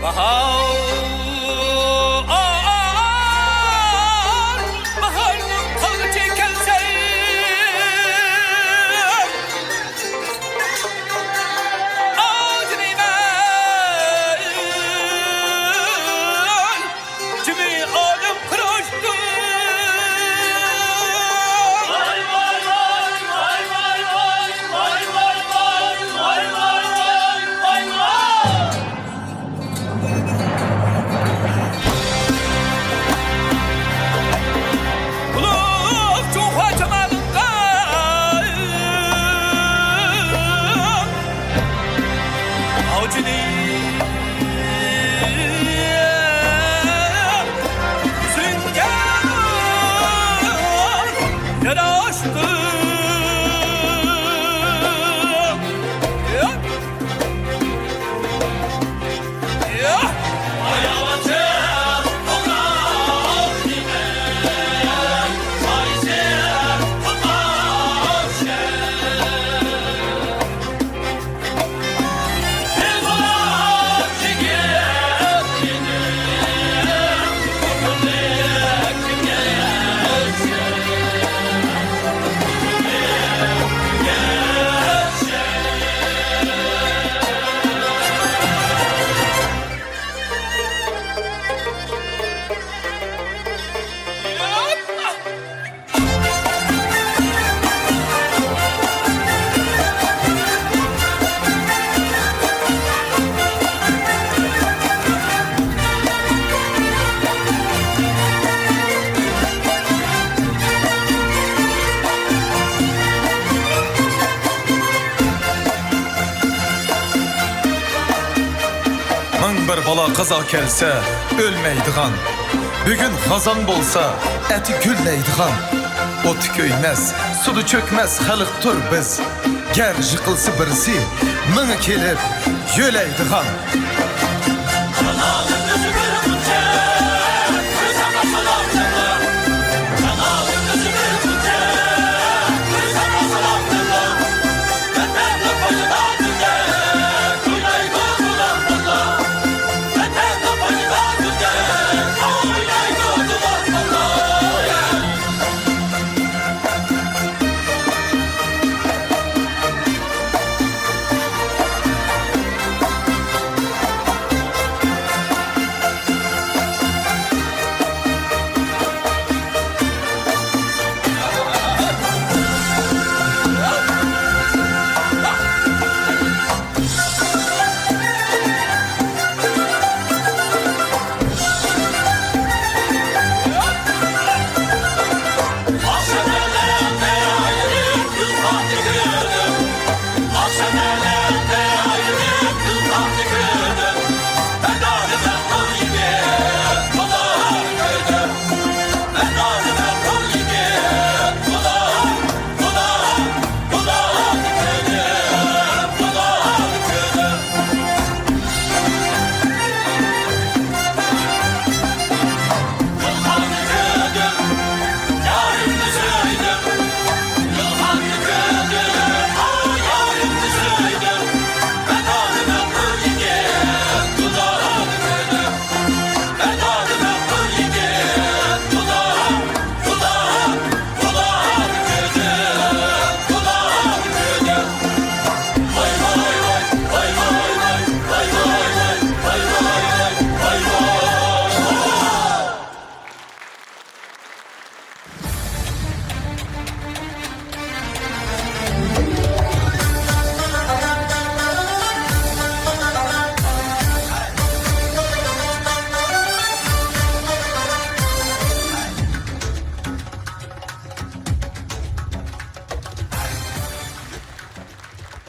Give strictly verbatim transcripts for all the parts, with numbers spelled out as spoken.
باھار، باھارنىڭ قالغۇچى كەلسە، ئاجرىمەن. جىمى ئادەم قۇراشتى. ۋاي، ۋاي، ۋاي. ئۇلۇغ جۇڭخۇا جامالىڭغا ئاۋجىنى يۈزۈڭگە ياراشتى. مىڭ بىر بالا قازا كەلسە ئۆلمەيدىغان، بۈگۈن خازان بولسا ئەتە گۈللەيدىغان، ئوتتا كۆيمەس، سۇدا چۆكمەس خەلقتۇر بىز. گەر يىقىلسا بىرسى، مىڭى كېلىپ يۆلەيدىغان.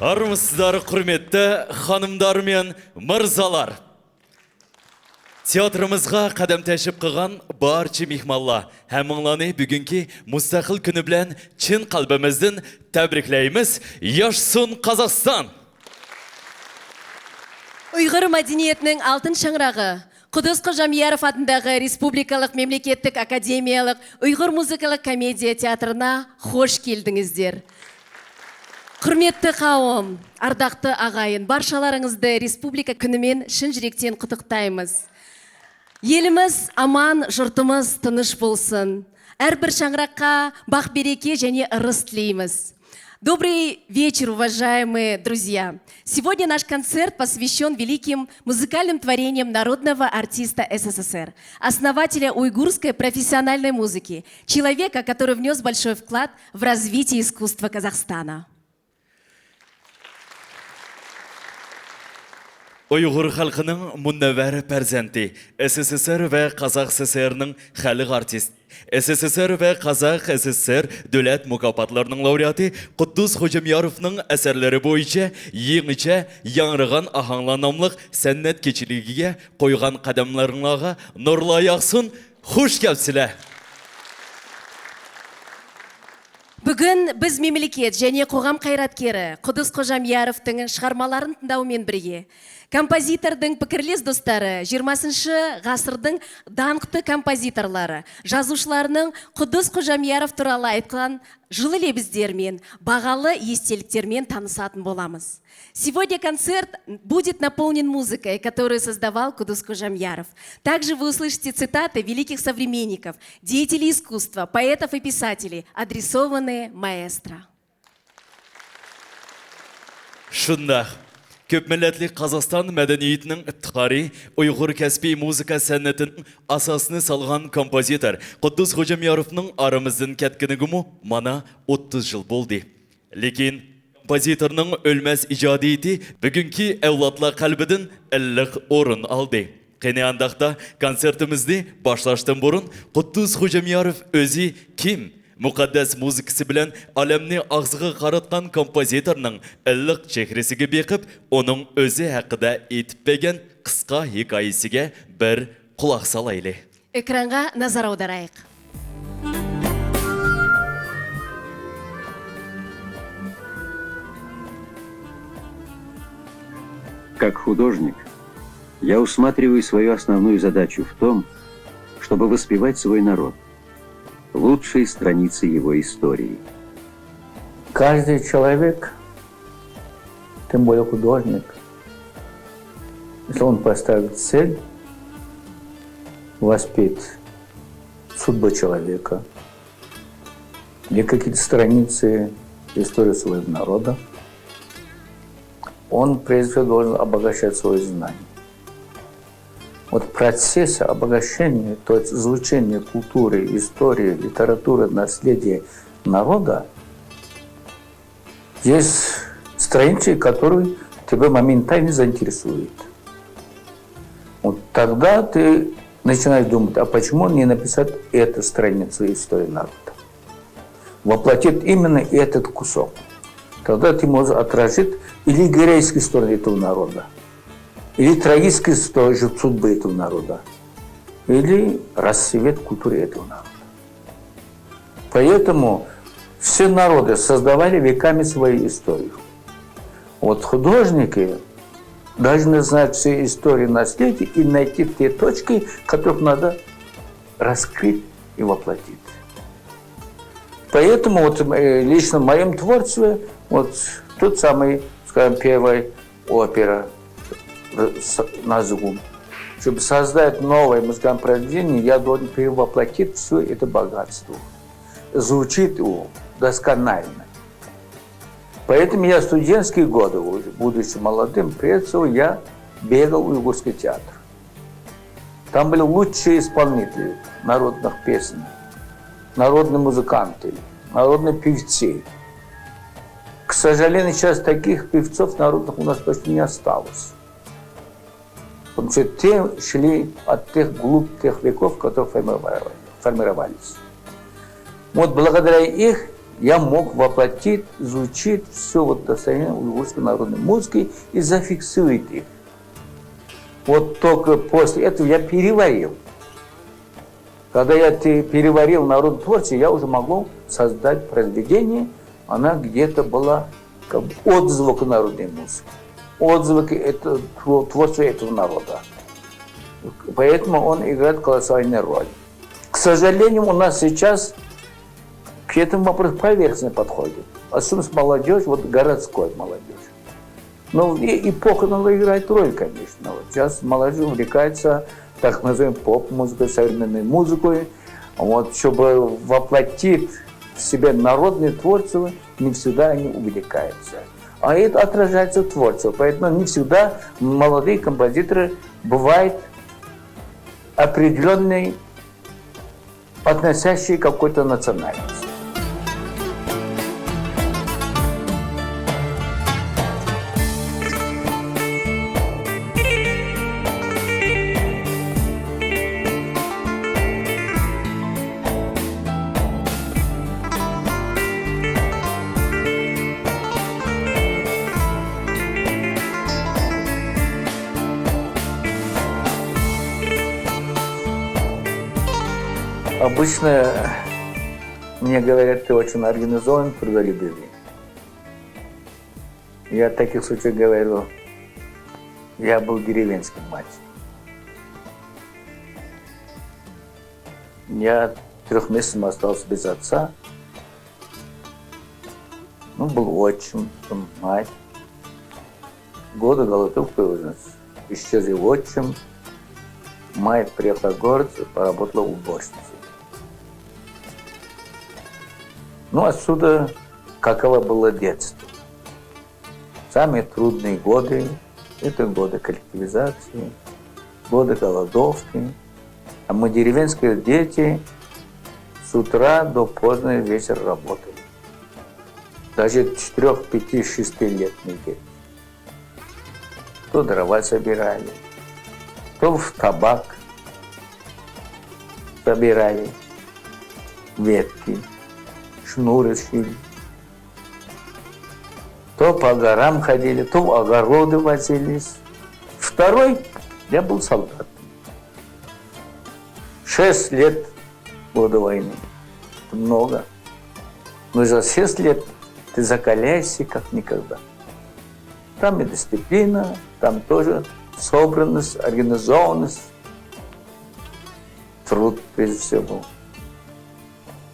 ھارمىسىزلار، ھۆرمەتلىك خانىملار مەن مىرزالار! تىياتىرىمىزغا قەدەم تەشرىپ قىلغان بارچە مېھمانلار، ھەممىڭلارنى بۈگۈنكى مۇستەقىل كۈنى بىلەن چىن قەلبىمىزدىن تەبرىكلەيمىز. ياشىسۇن قازاقىستان! ئۇيغۇر مەدەنىيىتىنىڭ ئالتۇن شاڭرىقى، قۇددۇس قوجاميېرىف ئاتىنىدىغى رېسپۇبلىكالىق مەملىكەتلىك ئاكادېمىيەلىك ئۇيغۇر مۇزىكىلىق كومېدىيە تىياتىرىنا خوش كەلدىڭىزلەر. Hurmetli qavm, ardaqtı ağayın, barşalarıñızdı Respublika künümen şın jürekten qutıqtaymiz. Elimiz aman, jurtımız tınısh bolsın. Ar bir shañaraqqa baxt-bereke jáne ırıs tileymiz. Добрый вечер, уважаемые друзья! Сегодня наш концерт посвящён великим музыкальным творениям народного артиста С С С Р, основателя уйгурской профессиональной музыки, человека, который внёс большой вклад в развитие искусства Казахстана. ئۇيغۇر خەلقىنىڭ مۇنەۋۋەر پەرزەنتى، S S S R ۋە قازاق S S R نىڭ خەلق ئارتىست، S S S R ۋە قازاق S S S R دۆلەت مۇكاپاتلىرىنىڭ لاۋرېئاتى قۇددۇس خوجامياروفنىڭ ئەسەرلىرى بويىچە يېڭىچە ياڭرىغان ئاھاڭلار ناملىق سەنئەت كېچىلىكىگە قويغان قەدەملىرىڭلارغا نۇرلار ياغسۇن، خۇش كەپسىلەر! بۈگۈن بىز مەملىكەت جەمئىي قوغام قايراتكېرى قۇددۇس خوجامياروفنىڭ شىغارمىلارىنى تىڭلاۋ مەن بىرگە، كومپوزىتوردىڭ پىكىرلەش دوستلىرى، جىگىرمىنچى غەسىردىڭ داڭقلىق كومپوزىتورلىرى، جازغۇچىلارنىڭ قۇددۇس خوجامياروف تۇرالى ئېيتقان جىللىق لەپىزلىرى مەن، باغالىق ئېستەلىكلىرى مەن تانساتىن بولىمىز. Сегодня концерт будет наполнен музыкой, которую создавал Кудус Кожамьяров. Также вы услышите цитаты великих современников, деятелей искусства, поэтов и писателей, адресованные маэстро. شۇنداق. كۆپ مىللەتلىك قازاقىستان مەدەنىيىتىنىڭ ئىپتىخارى، ئۇيغۇر كەسپىي مۇزىكا سەنئىتىنىڭ ئاساسىنى سالغان كومپوزىتور قۇددۇس خوجامياروفنىڭ ئارىمىزدىن كەتكىنىگىمۇ مانا ئوتتۇز يىل بولدى. لېكىن كومپوزىتورنىڭ ئۆلمەس ئىجادىيىتى بۈگۈنكى ئەۋلادلار قەلبىدىن ئىللىق ئورۇن ئالدى. قېنى ئانداقتا كونسېرتىمىزنى باشلاشتىن بۇرۇن قۇددۇس خوجامياروف ئۆزى كىم؟ مۇقەددەس مۇزىكىسى بىلەن ئالەمنى ئاغزىغا قاراتقان كومپوزىتورنىڭ ئىللىق چېھرىسىگە بېقىپ، ئۇنىڭ ئۆزى ھەققىدە ئېيتىپ بەرگەن قىسقا ھېكايىسىگە بىر قۇلاق سالايلى. ئېكرانغا نەزەر ئاۋدۇرايلى. Как художник, я усматриваю свою основную задачу в том, чтобы воспевать свой народ, лучшие страницы его истории. Каждый человек, тем более художник, если он поставит цель воспеть судьбы человека или какие-то страницы истории своего народа, он прежде всего должен обогащать свои знания. Вот в процессе обогащения, то есть изучения культуры, истории, литературы, наследия народа, есть страницы, которые тебя моментально заинтересуют. Вот тогда ты начинаешь думать, а почему не написать эту страницу истории народа? Воплотить именно этот кусок. Тогда ты можешь отразить или героическую сторону этого народа, или трагическую сторону судьбы этого народа, или расцвет культуры этого народа. Поэтому все народы создавали веками свою историю. Вот художники должны знать всю историю наследия и найти те точки, которых надо раскрыть и воплотить. Поэтому вот, э, лично в моём творчестве, вот тот самый, скажем, первый опера, э, с-, «Назгум». Чтобы создать новое музыкальное произведение, я должен перевоплотить всё это богатство. Звучит его досконально. Поэтому я студентские годы, уже будучи молодым, прежде всего я бегал в Уйгурский театр. Там были лучшие исполнители народных песен, народные музыканты, народные певцы. К сожалению, сейчас таких певцов народных у нас почти не осталось. Потому что те шли от тех глубь тех веков, которые формировали-, формировались. Вот благодаря их я мог воплотить, изучить всё вот достояние уйгурской народной музыки и зафиксировать их. Вот только после этого я переварил. Когда я те-, переварил народное творчество, я уже могу создать произведение, она где-то была как бы отзвук народной музыки, отзвук это тво-, творчества этого народа. Поэтому он играет колоссальную роль. К сожалению, у нас сейчас К этому вопросу поверхностно подходит. Особенно с молодёжью, вот городской молодёжью. Ну, и эпоха надо играть роль, конечно. Вот сейчас молодежь увлекается так называемой поп-музыкой, современной музыкой. Вот, чтобы воплотить в себе народное творчество, не всегда они увлекаются. А это отражается в творчестве. Поэтому не всегда молодые композиторы бывают определённой, относящей к какой-то национальности. Обычно мне говорят: «Ты очень организован, трудолюбивый». Я в таких случаях говорю: «Я был деревенским мальчиком. Я трёх месяцев остался без отца. Ну, был отчим, потом мать. Годы голодовки у нас. Исчез и отчим. Мать приехала в город, поработала уборщицей». Ну, отсюда каково было детство. Самые трудные годы — это годы коллективизации, годы голодовки. А мы, деревенские дети, с утра до поздно вечера работали. Даже четырёх, пяти, шестилетние дети. То дрова собирали, то в табак собирали ветки, шнуры шили. То по горам ходили, то в огороды возились. Второй, я был солдат. Шесть лет годы войны. Это много. Но за шесть лет ты закаляешься как никогда. Там и дисциплина, там тоже собранность, организованность, труд прежде всего.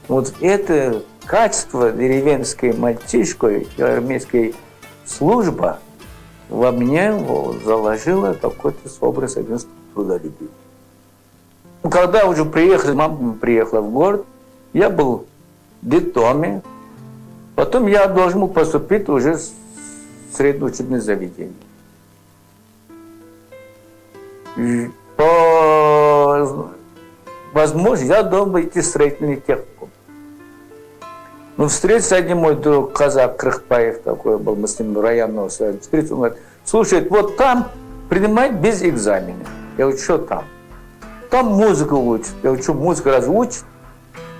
Вот это качество деревенской мальчишкой и армейской служба во мне, вот, заложила какой-то образ трудолюбия. Ну, когда уже приехали, мама приехала в город, я был в детдоме. Потом я должен был поступить уже в среднее учебное заведение. И по возможности я должен был идти в строительный техникум. Ну, встретился один мой друг, казак Крыхпаев такой был, мы с ним районного совета встретились, он говорит: «Слушай, вот там принимают без экзамена». Я говорю: «Что там?» «Там музыку учат». Я говорю: «Что, музыка разве учат?»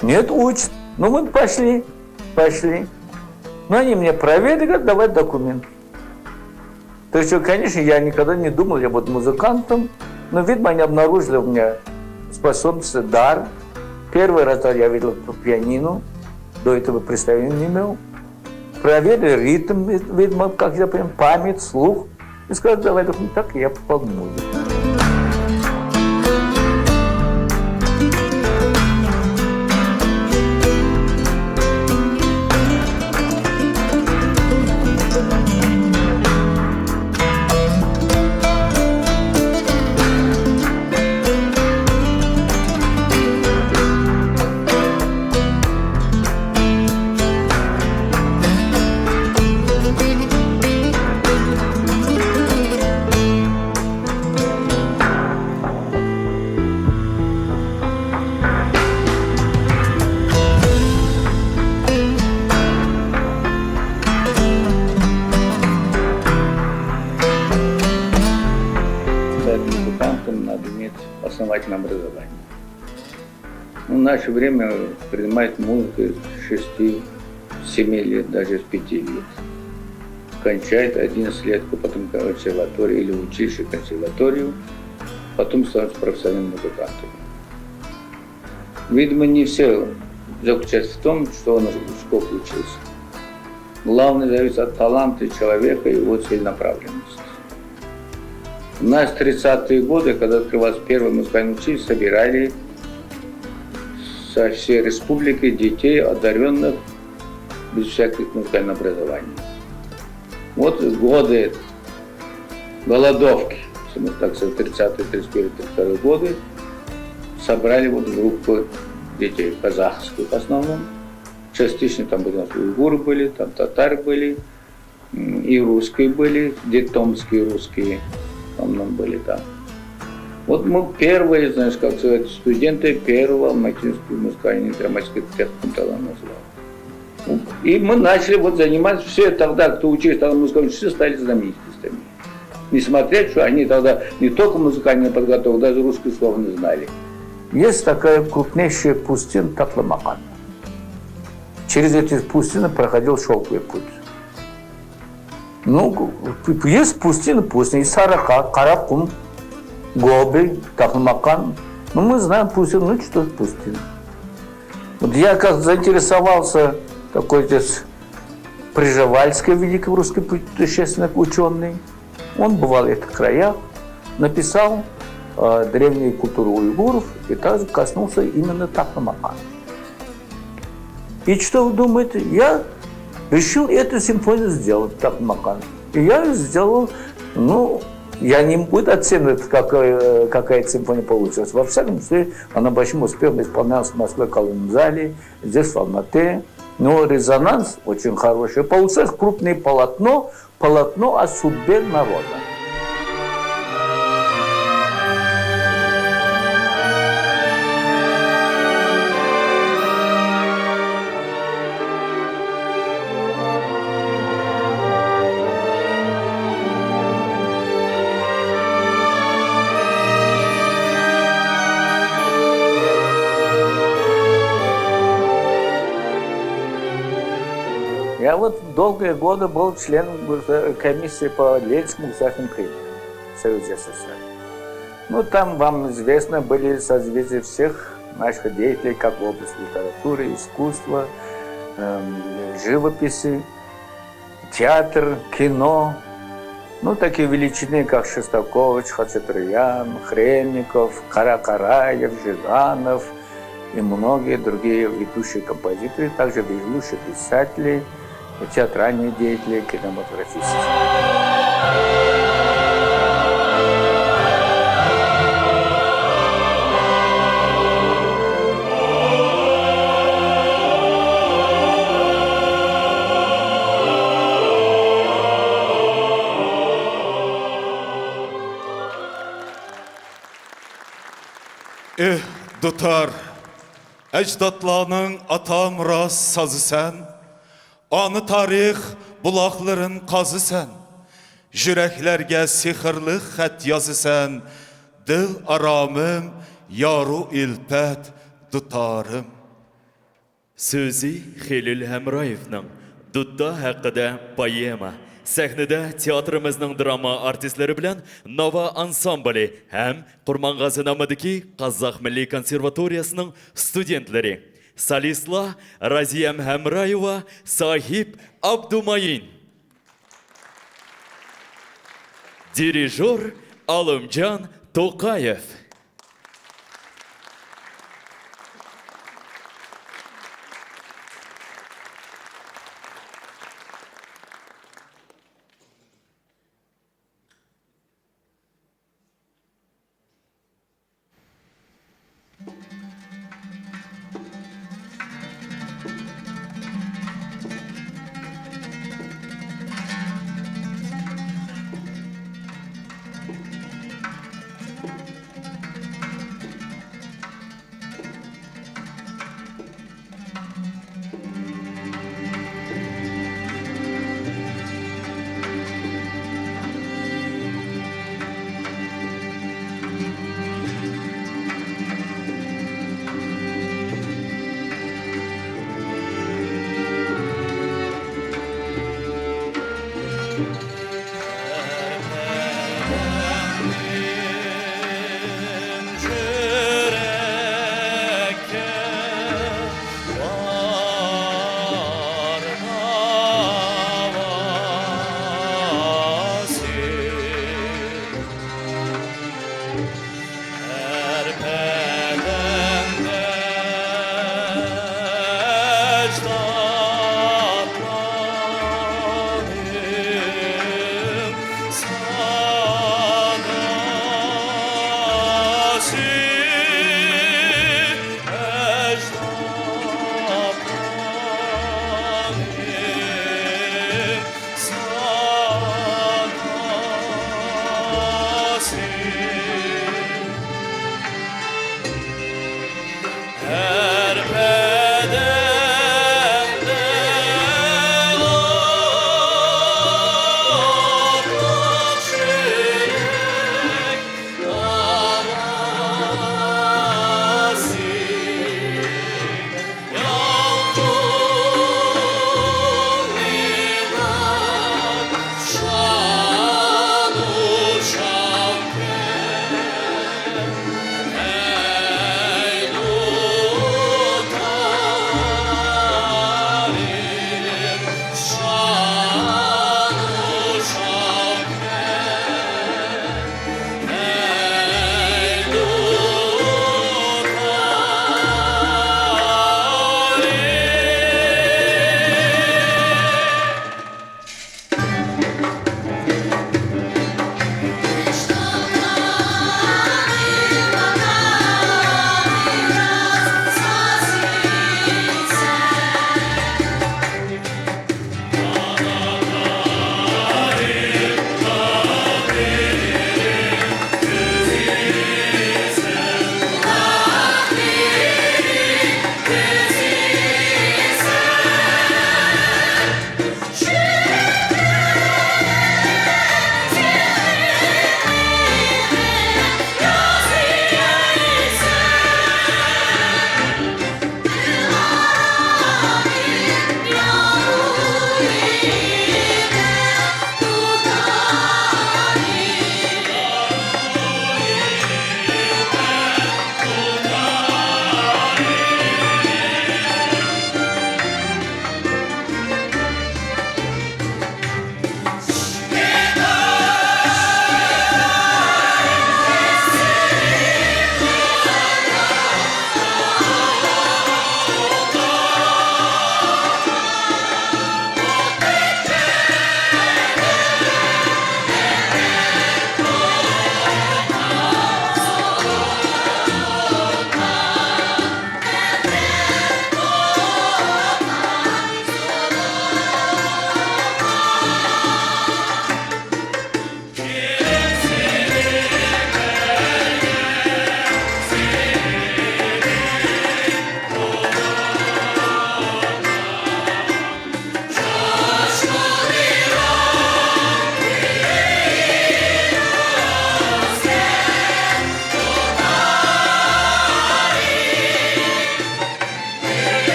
«Нет, учат». «Ну, мы пошли, пошли». Ну, они меня проведали, говорят: «Давай документ». Так что, конечно, я никогда не думал, я буду музыкантом. Но, видимо, они обнаружили у меня способность, дар. Первый раз я видел по пианино. До этого представления не имел. Проверили ритм, вид-, видимо, как я поем, память, слух. И сказали: «Давай, документ». Так я попал в музыку. Стать музыкантом надо иметь основательное образование. Ну, в наше время принимают музыку с шести, с семи лет, даже с пяти лет. Кончает одиннадцать лет, потом консерваторию или училище, консерваторию, потом становится профессиональным музыкантом. Видимо, не все заключается в том, что он сколько учился. Главное зависит от таланта человека и его целенаправленности. У нас в тридцатые годы, когда открывалось первое музыкальное училище, собирали Со всей республики детей, одарённых, без всяких музыкального образования. Вот в годы голодовки, если мы так сказать, тридцатый, тридцать первый, тридцать второй годы, собрали вот группы детей казахских в основном. Частично там были у нас уйгуры были, там татары были, м, и русские были, детдомские русские в основном были там. Вот мы первые, знаешь, как сказать, студенты первого алматинского музыкального драматического театра, там тогда называл. И мы начали вот заниматься, все тогда, кто учились тогда в музыкальном училище, стали знаменитостями. Несмотря, что они тогда не только музыкальную подготовку, даже русских слов не знали. Есть такая крупнейшая пустыня Татлымакан. Через эти пустыни проходил шёлковый путь. Ну, есть пустыни, пустыни, и Сарыарка, Каракум, Гоби, Татлымакан. Ну, мы знаем пустыни, ну, что пустыни. Вот я как заинтересовался, такой здесь Пржевальский, великий русский путешественник, учёный. Он бывал в этих краях, написал, э, древнюю культуру уйгуров и также коснулся именно Татлымакана. И что вы думаете? Я решил эту симфонию сделать, Татлымакан. И я её сделал, ну, я не буду оценивать, какая, какая симфония получилась. Во всяком случае, она большим успехом исполнялась в Москве, в Колонном зале, здесь, в Алмате. Ну, резонанс очень хороший. Получилось крупное полотно, полотно о судьбе народа. Я вот долгие годы был членом государ-, комиссии по Ленинскому государственному премии Союза СССР. Ну, там, вам известно, были созвездия всех наших деятелей, как в области литературы, искусства, эм, живописи, театр, кино. Ну, такие величины, как Шостакович, Хачатурян, Хренников, Каракараев, Жиганов и многие другие ведущие композиторы, также ведущие писатели, театральные деятели, кинематографисты. ئېھ، دۇتار، ئەجدادلارنىڭ ئاتا مىراس سازىسەن، ئانا تارىخ بۇلاقلىرىن قازىسەن، يۈرەكلەرگە سېھىرلىك خەت يازىسەن، دىل ئارامىم، يارۇ ئۈلپەت دۇتارىم. سۆزى خېلىل ھەمرايېۋنىڭ دۇتتا ھەققىدە پوئېما. سەھنىدە تىياتىرىمىزنىڭ دىراما ئارتىسلىرى بىلەن ناۋا ئانسامبىلى ھەم قۇرمانغازى نامىدىكى قازاق مىللىي كونسېرۋاتورىيەسىنىڭ ستۇدېنتلىرى، سولىستلار رازىيەم ھەمرايېۋا، ساھىب ئابدۇمايىن. دىرىژور ئالىمجان توقايېف.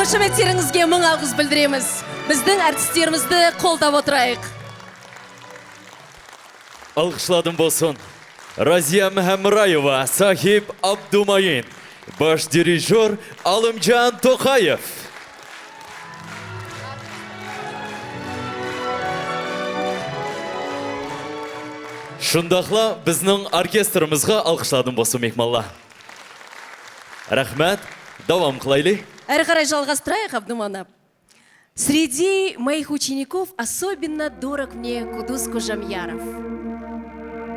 خۇشامەتلىرىڭىزگە مىڭ ئالغۇس بىلدۈرىمىز. بىزنىڭ ئارتىسلىرىمىزنى قوللاپ ئولتۇرايلى. ئالغۇشلاردىن بولسۇن. رازىيە مەھەممەترايېۋا، ساھىب ئابدۇمايىن، باش دىرىژور ئالىمجان توقايېۋ. شۇنداقلا بىزنىڭ ئوركېستىرىمىزغا ئالغۇشلاردىن بولسۇن، مېھمانلار. رەھمەت، داۋام قىلايلى. ئەرى قاراي، жалғастырайық, Абдуманап. Среди моих учеников особенно дорог мне Кудус Кожамьяров.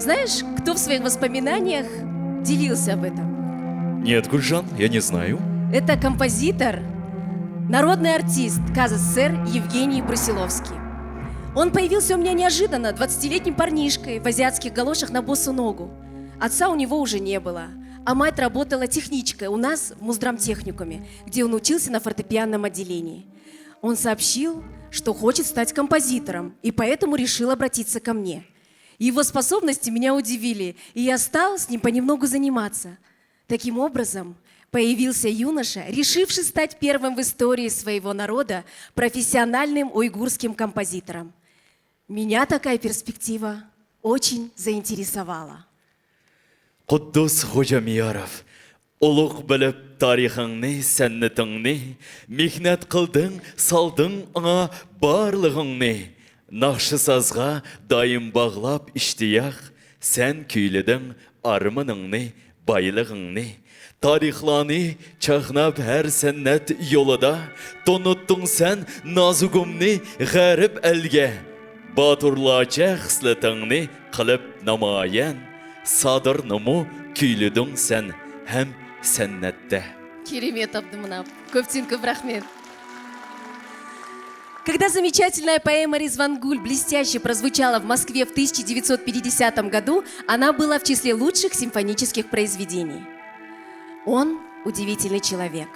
Знаешь, кто в своих воспоминаниях делился об этом? Нет, Гульжан, я не знаю. Это композитор, народный артист К З С С Р Евгений Брусиловский. Он появился у меня неожиданно, двадцатилетним парнишкой в азиатских галошах на босу ногу. Отца у него уже не было, а мать работала техничкой у нас в Муздрамтехникуме, где он учился на фортепианном отделении. Он сообщил, что хочет стать композитором, и поэтому решил обратиться ко мне. Его способности меня удивили, и я стал с ним понемногу заниматься. Таким образом, появился юноша, решивший стать первым в истории своего народа профессиональным уйгурским композитором. Меня такая перспектива очень заинтересовала. قۇددۇس خوجامياروف، ئۇلۇغ بىلىپ تارىخىڭنى، سەنئىتىڭنى، مېھنەت قىلدىڭ، سالدىڭ ئاڭا بارلىقىڭنى. ناخشا-سازغا دائىم باغلاپ ئىشتىياق، سەن كۈيلىدىڭ ئارمىنىڭنى، بايلىقىڭنى. تارىخلارنى چاقناپ ھەر سەنئەت يولىدا، تونۇتتۇڭ سەن نازۇگۇمنى غەرب ئەلگە. باتۇرلارچە خىسلىتىڭنى قىلىپ نامايان، سادىرنىمۇ كۈيلىدىڭ سەن ھەم سەنئەتتە. كېرىمەت ئابدۇماناپ، كۆپتىن كۆپ رەھمەت. Когда замечательная поэма «Резван Гюль» блестяще прозвучала в Москве в тысяча девятьсот пятидесятом году, она была в числе лучших симфонических произведений. Он удивительный человек,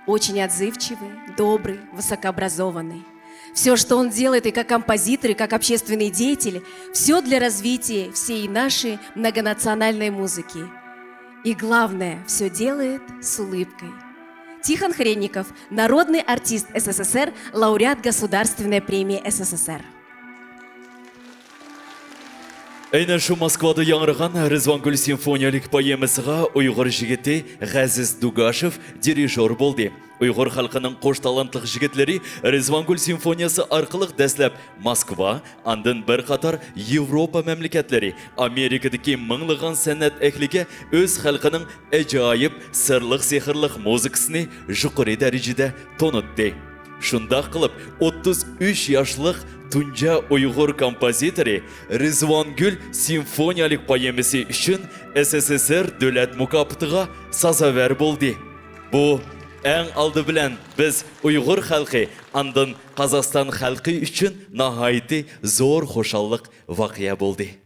очень отзывчивый, добрый, высокообразованный. Все, что он делает и как композитор, и как общественный деятель, все для развития всей нашей многонациональной музыки. И главное, все делает с улыбкой. Тихон Хренников, народный артист С С С Р, лауреат Государственной премии С С С Р. ئەينە شۇ موسكۋادا ياڭرىغان رىزۋانگۈل سىمفونىيەلىك پوئېمىسىغا ئۇيغۇر يىگىتى غەزىز دۇگاشېف دىرىژور بولدى. ئۇيغۇر خەلقىنىڭ قوش تالانتلىق يىگىتلىرى رىزۋانگۈل سىمفونىيەسى ئارقىلىق دەسلەپ موسكۋا، ئاندىن بىر قاتار ياۋروپا مەملىكەتلىرى، ئامېرىكىدىكى مىڭلىغان سەنئەت ئەھلىگە ئۆز خەلقىنىڭ ئاجايىپ سىرلىق سېھىرلىق مۇزىكىسىنى يۇقىرى دەرىجىدە تونۇتتى. شۇنداق قىلىپ، ئوتتۇز ئۈچ ياشلىق تۇنجى ئۇيغۇر كومپوزىتورى رىزۋانگۈل سىمفونىيەلىك پوئېمىسى ئۈچۈن S S S R دۆلەت مۇكاپاتىغا سازاۋەر بولدى. بۇ ئەڭ ئالدى بىلەن بىز ئۇيغۇر خەلقى، ئاندىن قازاقىستان خەلقى ئۈچۈن ناھايىتى زور خۇشاللىق ۋەقە بولدى.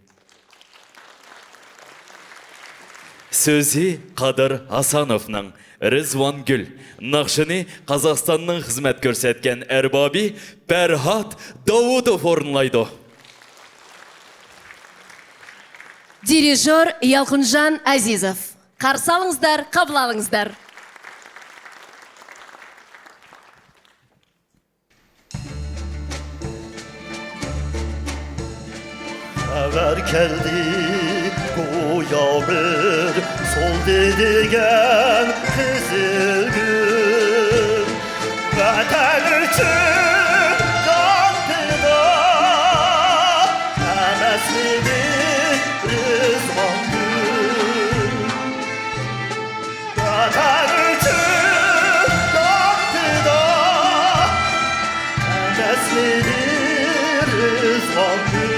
سۆزى قادىر ھاسانوفنىڭ، رىزۋانگۈل. ناخشىنى قازاقىستاننىڭ خىزمەت كۆرسەتكەن ئەربابى پەرھات داۋۇتوف ئورۇنلايدۇ. دىرىژور يالقۇنجان ئەزىزوف. قارشى ئالىڭىزلار، قابۇل ئالىڭىزلار. خەۋەر كەلدى گويا بىر، سولدى دېگەن قىزىل گۈل. ۋەتەن ئۈچۈن جان پىدا، ئەمەسمىدى رىزۋانگۈل؟ ۋەتەن ئۈچۈن جان پىدا، ئەمەسمىدى رىزۋانگۈل؟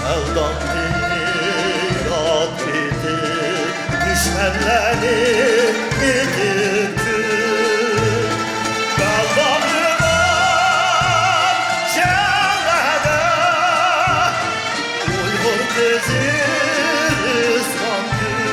ئەلداڭنى ياد ئېتىپ، دۈشمەنلەرنى ئېتىپ كۈل. بەلباغرىغا جەڭلەردە ئۇيغۇر قىزى رىزۋانگۈل.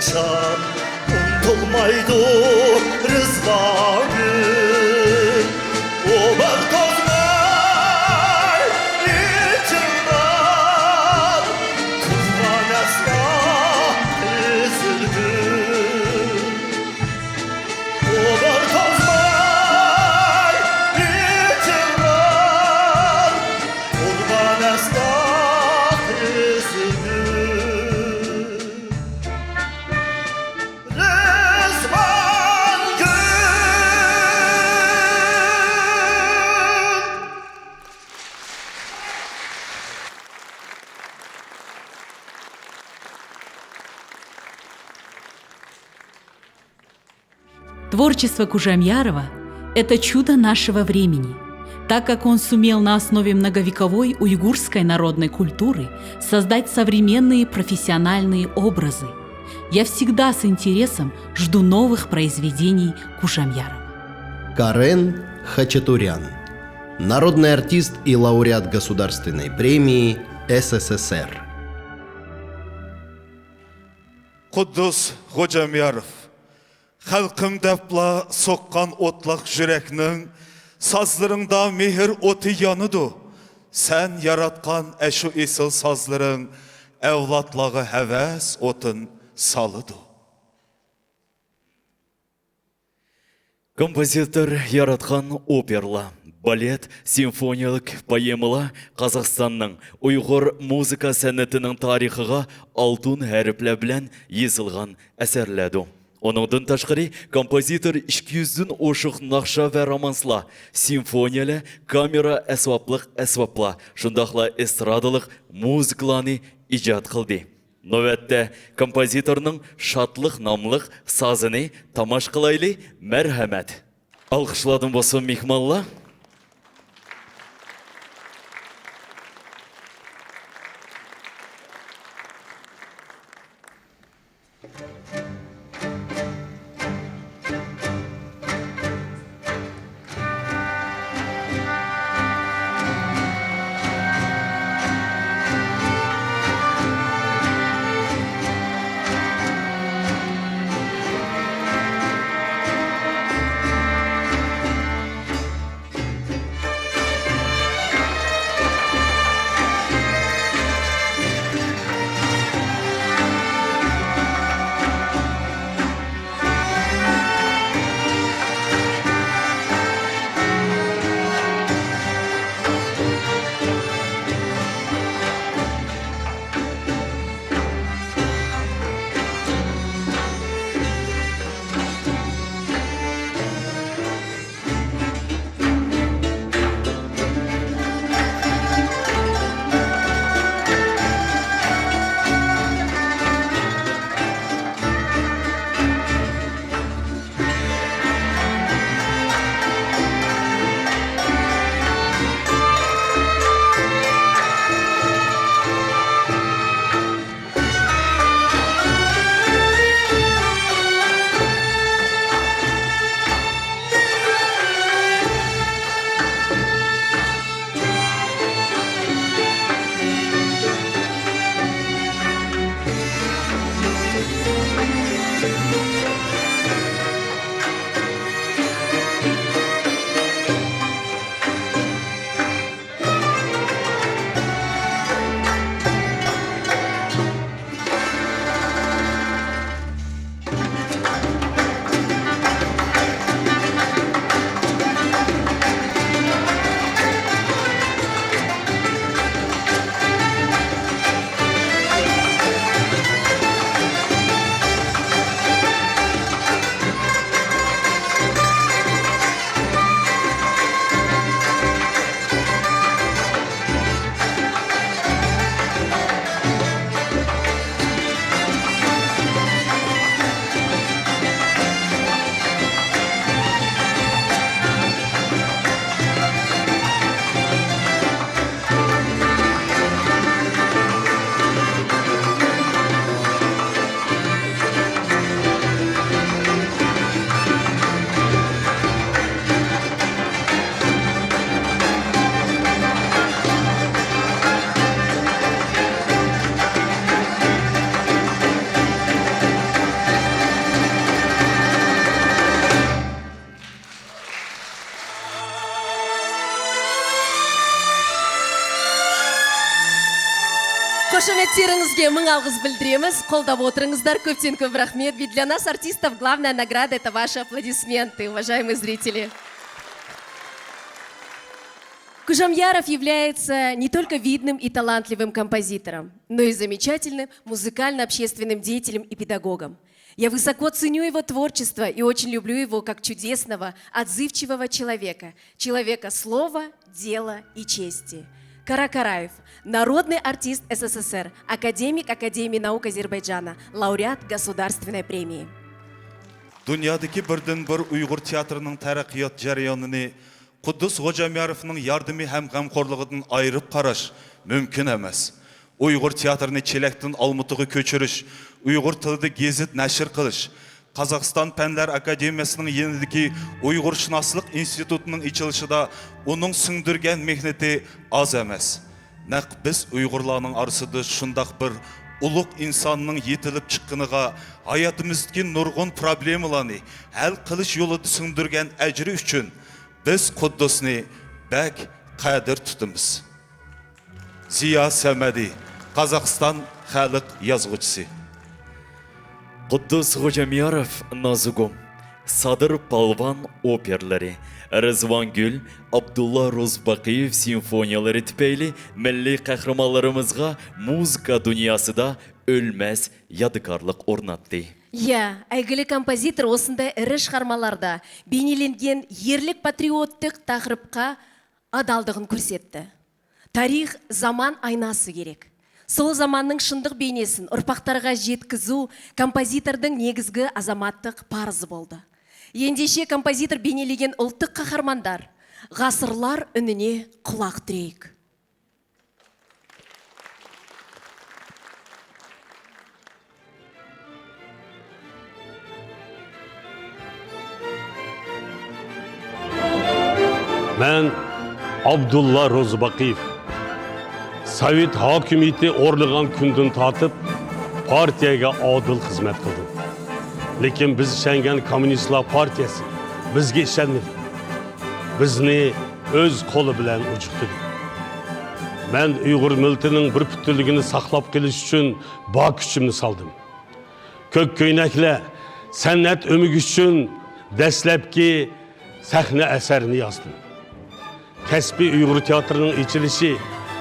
ئۇنتۇلمايدۇ رىزۋانىم، ئۇ بىر توزماي ئېچىلغان قىزغان ئەسلا ئېزىلدىم. ئۇ بىر توزماي ئېچىلغان قىزغان ئەسلا ئېزىلدىم. رىزۋانگۈل. Творчество Кужамьярова — это чудо нашего времени, так как он сумел на основе многовековой уйгурской народной культуры создать современные профессиональные образы. Я всегда с интересом жду новых произведений Кужамьярова. Карен Хачатурян, народный артист и лауреат Государственной премии С С С Р. قۇددۇس خوجامياروف. خەلقىم دەپلا سوققان ئوتلاق يۈرەكنىڭ، سازلىرىڭدا مېھىر ئوتى يانىدۇ. سەن ياراتقان ئەشۇ ئېسىل سازلىرىڭ ئەۋلادلارغا ھەۋەس ئوتىنى سالىدۇ. كومپوزىتور ياراتقان ئوپېرىلار، بالېت، سىمفونىيەلىك پوئېمىلار قازاقىستاننىڭ ئۇيغۇر مۇزىكا سەنئىتىنىڭ تارىخىغا ئالتۇن ھەرپلەر بىلەن يېزىلغان ئەسەرلەردۇر. ئۇنىڭدىن تاشقىرى، كومپوزىتور ئىككى يۈزدىن ئوشۇق ناخشا ۋە رومانسلار، سىمفونىيەلەر، كامېرا ئەسۋابلىق ئەسۋابلار، شۇنداقلا ئېسترادىلىق مۇزىكىلارنى ئىجاد قىلدى. نۆۋەتتە، كومپوزىتورنىڭ شادلىق ناملىق سازىنى تاماشا قىلايلى، مەرھەمەت. ئالقىشلاردىن بولسۇن مېھمانلار. Хушаметтериңизге миң алғыс билдиремиз. Қолдап отырыңыздар. Көптен көп рахмет. Ведь для нас, артистов, главная награда — это ваши аплодисменты, уважаемые зрители. Кужамьяров является не только видным и талантливым композитором, но и замечательным музыкально-общественным деятелем и педагогом. Я высоко ценю его творчество и очень люблю его как чудесного, отзывчивого человека, человека слова, дела и чести. Каракараев, народный артист СССР, академик Академии наук Азербайджана, лауреат государственной премии. دۇنيادىكى بىردىنبىر ئۇيغۇر تىياتىرىنىڭ تەرەققىيات جەريانىنى قۇددۇس غوجامياروفنىڭ ياردىمى ھەم غەمخورلۇقىدىن ئايرىپ قاراش مۇمكىن ئەمەس. ئۇيغۇر تىياتىرىنى چېلەكتىن ئالمۇتىغا كۆچۈرۈش، ئۇيغۇر تىلىدا گېزىت نەشر قىلىش، قازاقىستان پەنلەر ئاكادېمىيەسىنىڭ يېنىدىكى ئۇيغۇرشۇناسلىق ئىنستىتۇتىنىڭ ئېچىلىشىدا ئۇنىڭ سىڭدۈرگەن مېھنىتى ئاز ئەمەس. نەق بىز ئۇيغۇرلارنىڭ ئارىسىدا شۇنداق بىر ئۇلۇغ ئىنساننىڭ يېتىلىپ چىققىنىغا، ھاياتىمىزدىكى نۇرغۇن پروبلېمىلارنى ھەل قىلىش يولىدا سىڭدۈرگەن ئەجرى ئۈچۈن بىز قۇددۇسنى بەك قەدىر تۇتىمىز. زىيا سەمەدى، قازاقىستان خەلق يازغۇچىسى. قۇددۇس غوجامياروف نازۇگۇم، سادىر پالۋان ئوپېرىلىرى، رىزۋانگۈل، ئابدۇللا روزىباقىيېۋ سىمفونىيەلىرى تۈپەيلى مىللىي قەھرىمانلىرىمىزغا مۇزىكا دۇنياسىدا ئۆلمەس يادىكارلىق ئورناتتى. يا، ئەيگىلىك كومپوزىتور ئۇسۇنداي ئىرى چىقارمىلاردا بەينىلەنگەن يەرلىك پاترىيوتلۇق تەقرىبقا ئادالدىغىنى كۆرسەتتى. تارىخ زامان ئايناسى كېرەك. سول زاماننىڭ شۇنداق بەينىسىنى ئۇرپاقلارغا يەتكۈزۈۋ كومپوزىتوردىن نېگىزگى ئازاماتلىق پارىزى بولدى. يەندىشە كومپوزىتور بەينىلىگەن ئۇلتىق قاھارماندار غاسىرلار ئۈنىنى قۇلاق تىرەيك. مەن ئابدۇللا روزىباقىيېف. سوۋېت ھاكىمىيىتى ئورنىغان كۈندىن تارتىپ پارتىيەگە ئادىل خىزمەت قىلدىم. لېكىن بىز ئىشەنگەن كوممۇنىستلار پارتىيەسى بىزگە ئىشەنمىدى. بىزنى ئۆز قولى بىلەن ئۇجۇقتىدى. مەن ئۇيغۇر مىللىتىنىڭ بىر پۈتۈنلۈكىنى ساقلاپ قېلىش ئۈچۈن بار كۈچۈمنى سالدىم. كۆك كۆينەكلەر، سەنئەت ئۆمىكى ئۈچۈن دەسلەپكى سەھنە ئەسەرنى يازدىم. كەسپىي ئۇيغۇر تىياتىرىنىڭ ئېچىلىشى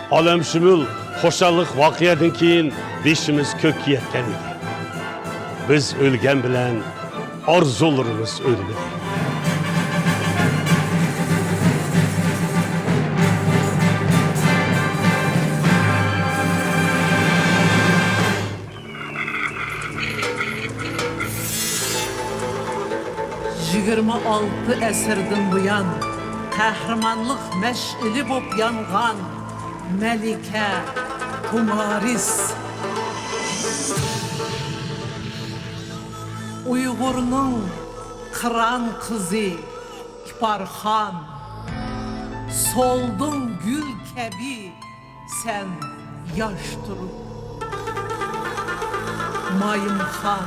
ئالەمشۇمۇل خۇشاللىق ۋەقەدىن كېيىن بېشىمىز كۆككە يەتكەن ئىدى. بىز ئۆلگەن بىلەن ئارزۇلىرىمىز ئۆلمىدى. يىگىرمە ئالتە ئەسىردىن بۇيان قەھرىمانلىق مەشئىلى بولۇپ يانغان مەلىكە تۇمارىس. ئۇيغۇرنىڭ قىران قىزى ئىپارخان، سولدۇڭ گۈل كەبى سەن ياش تۇرۇپ. مايىمخان،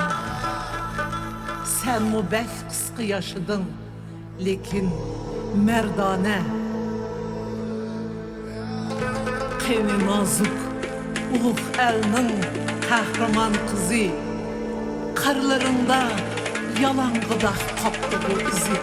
سەنمۇ بەك قىسقا ياشىدىڭ، لېكىن مەردانە. قېنى نازۇك ئۇلۇغ ئەلنىڭ قەھرىمان قىزى، قارلىرىڭدا يالاڭغىداق قاپتىغۇ ئىزى.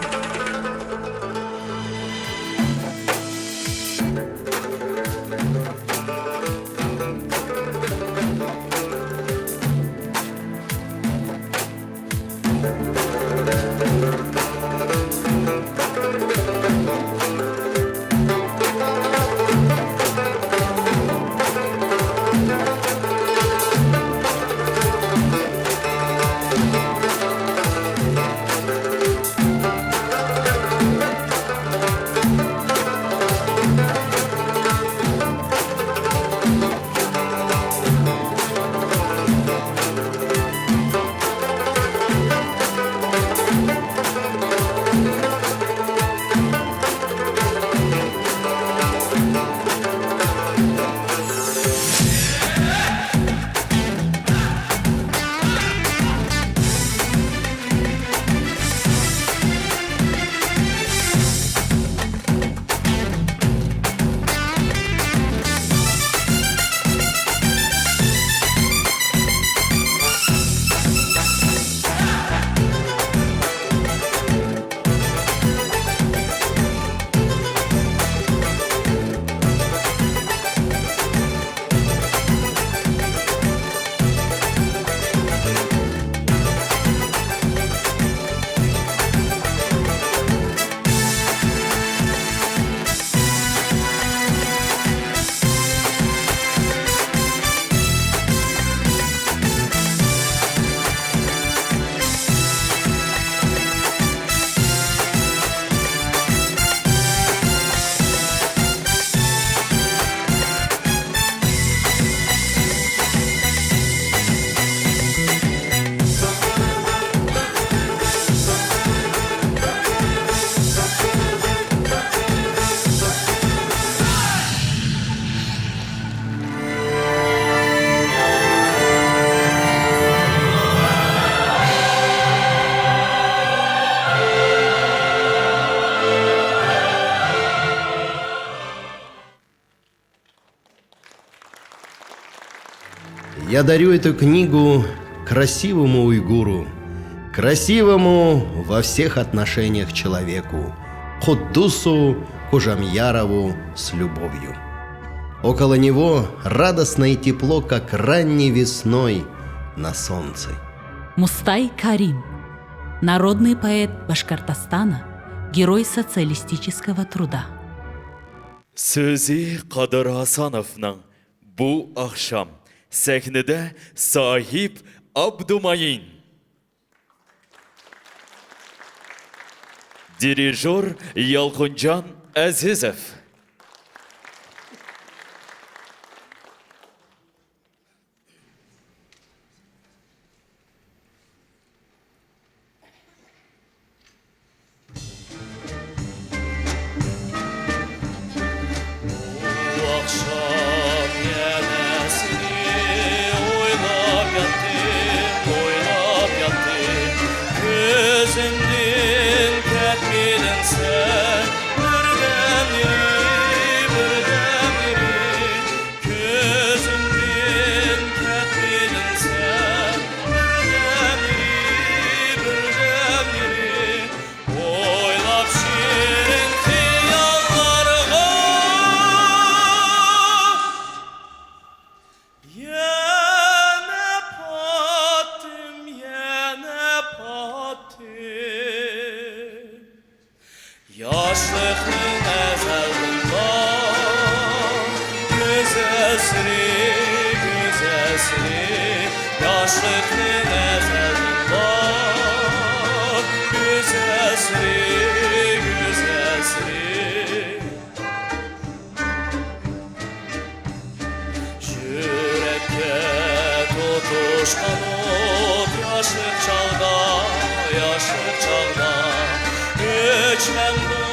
Я дарю эту книгу красивому уйгуру, красивому во всех отношениях человеку, Куддусу Кожамьярову с любовью. Около него радостное тепло, как ранней весной на солнце. Мустай Карим, народный поэт Башкортостана, Герой социалистического труда. سۆزى قادىر ھاسانوفنىڭ. بۇ ئاخشام سەھنىدە ساھىب ئابدۇمايىن. دىرىژور يالقۇنجان ئەزىزوف. بۇ ئاخشام يەنە سېنى ئويلاپ ياتتىم، ئويلاپ ياتتىم. كۆزۈمدىن كەتمىدىڭ سەن بىردەملىرى، بىردەملىرى. كۆزۈمدىن كەتمىدىڭ سەن بىردەملىرى، بىردەملىرى. ئويلاپ شېرىن خىياللارغا يەنە پاتتىم، يەنە پاتتىم. ياشلىقنىڭ ئەزەلدىن بار گۈزەل سىرى، گۈزەل سىرى. ياشلىقنىڭ ئەزەلدىن بار گۈزەل سىرى، گۈزەل سىرى. يۈرەككە تۇتۇشقان ئوت ياشلىق چاغدا، ياشلىق چاغدا. ئۆچمەمدۇ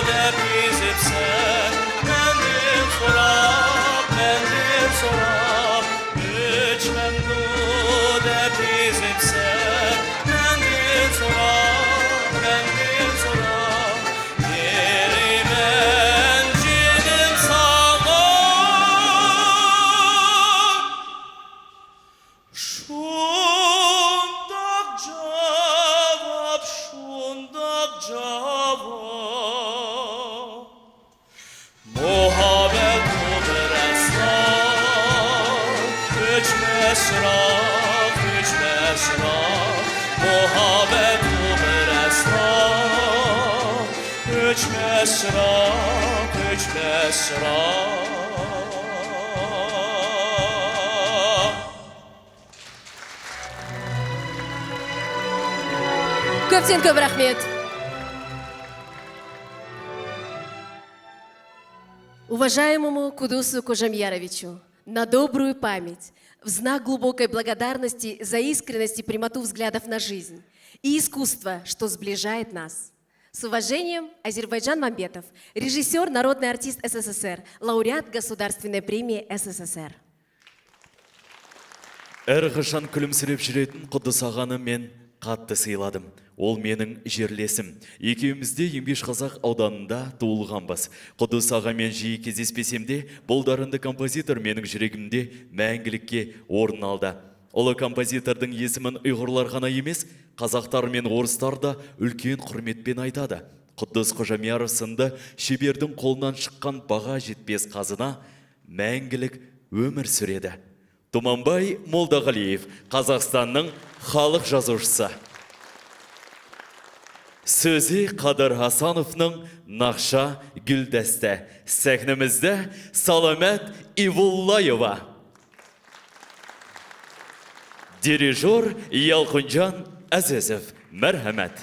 دەپ يېزىپسەن مەندىن سوراپ، مەندىن سوراپ. ئۆچمەمدۇ دەپ يېزىپسەن مەندىن سوراپ، مەندىن سوراپ. بېرىمەن جېنىم ساڭا. شۇنداق جاۋاب، شۇنداق جاۋاب. مۇھەببەت بۇ بىر ئەسرار، ئۆچمەس چىراغ، ئۆچمەس چىراغ. مۇھەببەت بۇ بىر ئەسرار، ئۆچمەس چىراغ، ئۆچمەس چىراغ. كۆپتىن كۆپ رەھمەت. Уважаемому Кудусу Кожамьяровичу, на добрую память, в знак глубокой благодарности за искренность и прямоту взглядов на жизнь и искусство, что сближает нас. С уважением, Азербайджан Мамбетов, режиссёр, народный артист СССР, лауреат Государственной премии СССР. ھەر قاچان كۈلۈمسىرەپ يۈرەتتىڭ، قۇددۇس ئاغانى مەن قاتتىق سىيلىدىم. ئۇ مېنىڭ يەرلىشىم. ئىككىمىز دە يىگىرمە بەش قازاق ئاۋدانىدا تۇغۇلغانبىز. قۇددۇس ئاغا مەن جىگىر كېزىپ بېسىمدە، بۇ دارىندا كومپوزىتور مېنىڭ يۈرىكىمدە مەڭگىلىككە ئورۇن ئالدى. ئۇلار كومپوزىتورنىڭ يېزىمىنى ئۇيغۇرلار غانا ئەمەس، قازاقلار مەن ئورۇسلاردا ئۈلكەن ھۆرمەت بىلەن ئايتىدۇ. قۇددۇس قوجاميارۇف سىنىدا شېبىرنىڭ قولىدىن چىققان باھا يەتمەس خازىنا مەڭگىلىك ئۆمۈر سۈرىدۇ. تۇمانباي مولداغالىيېف، قازاقىستاننىڭ خەلق يازغۇچىسى. سۆزى قادىر ھاسانوفنىڭ، ناخشا گۈلدەستە. سەھنىمىزدە سالامەت ئىۋۇللايېۋا. دىرىژور يالقۇنجان ئەزىزوف. مەرھەمەت.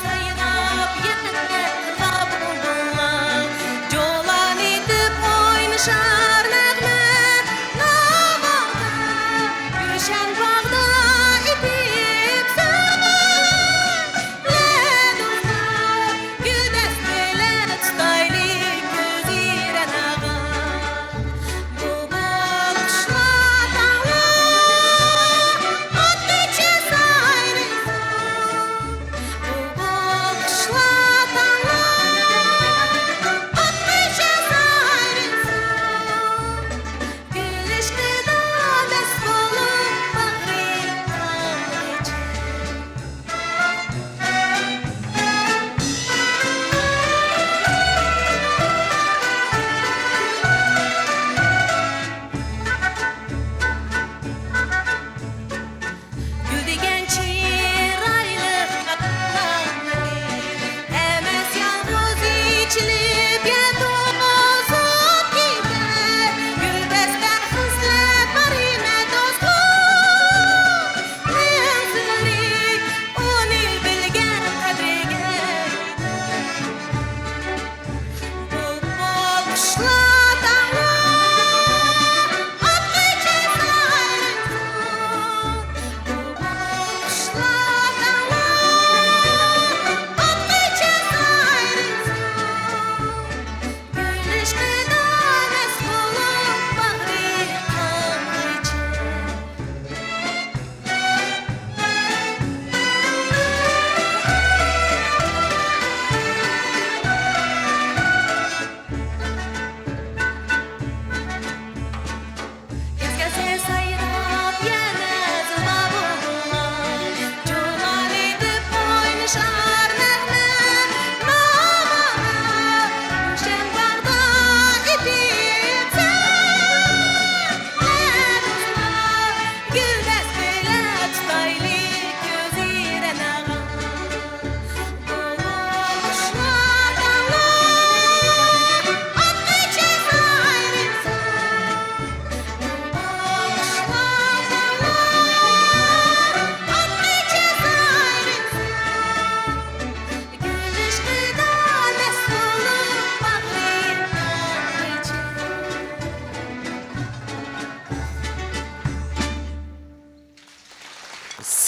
سايراپ يېقىنلىرىغا بۇلبۇللار، جولان ئېتىپ ئوينىشار نەغمە ناۋادا، گۈلشەن باغدا ئېتىپ سۆيۈنۈپ، لەدۇزدا گۈل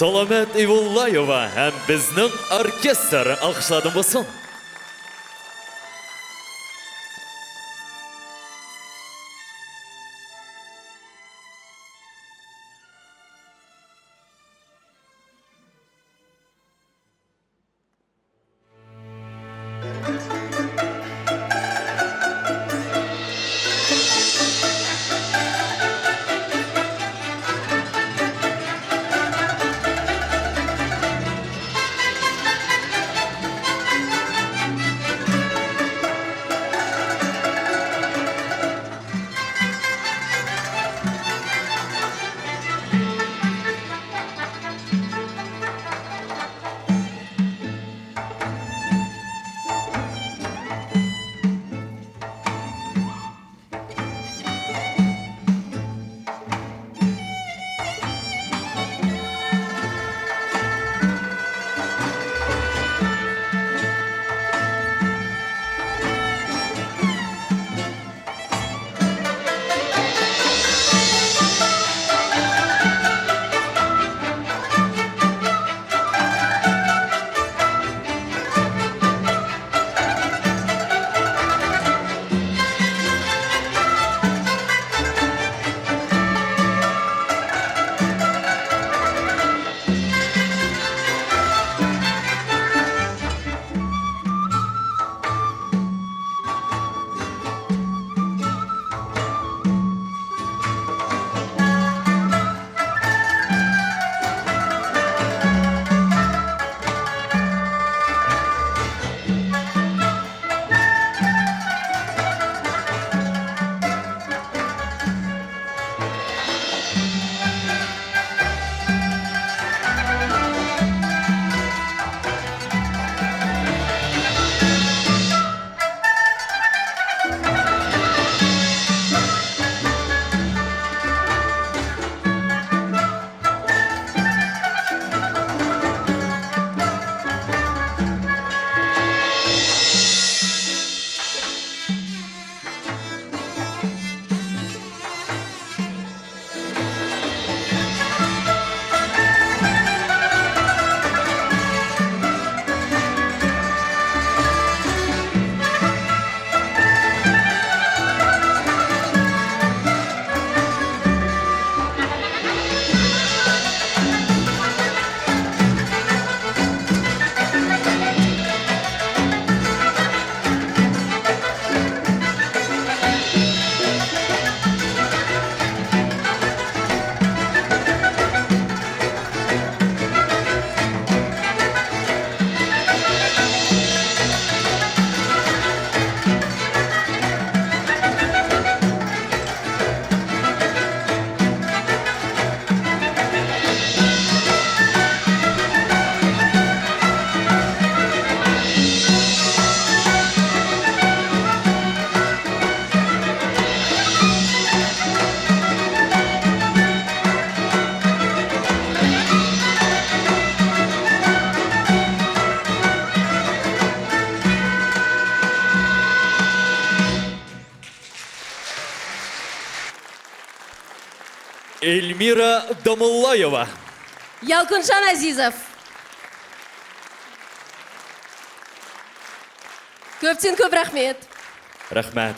سالامەت ئىۋۇللايېۋا ھەم بىزنىڭ ئوركېستىر ئالقىشلاردىن بولسۇن. ئېلمىرا داموللايېۋا. يالقۇنجان ئەزىزوف. كۆپتىن كۆپ رەھمەت. رەھمەت.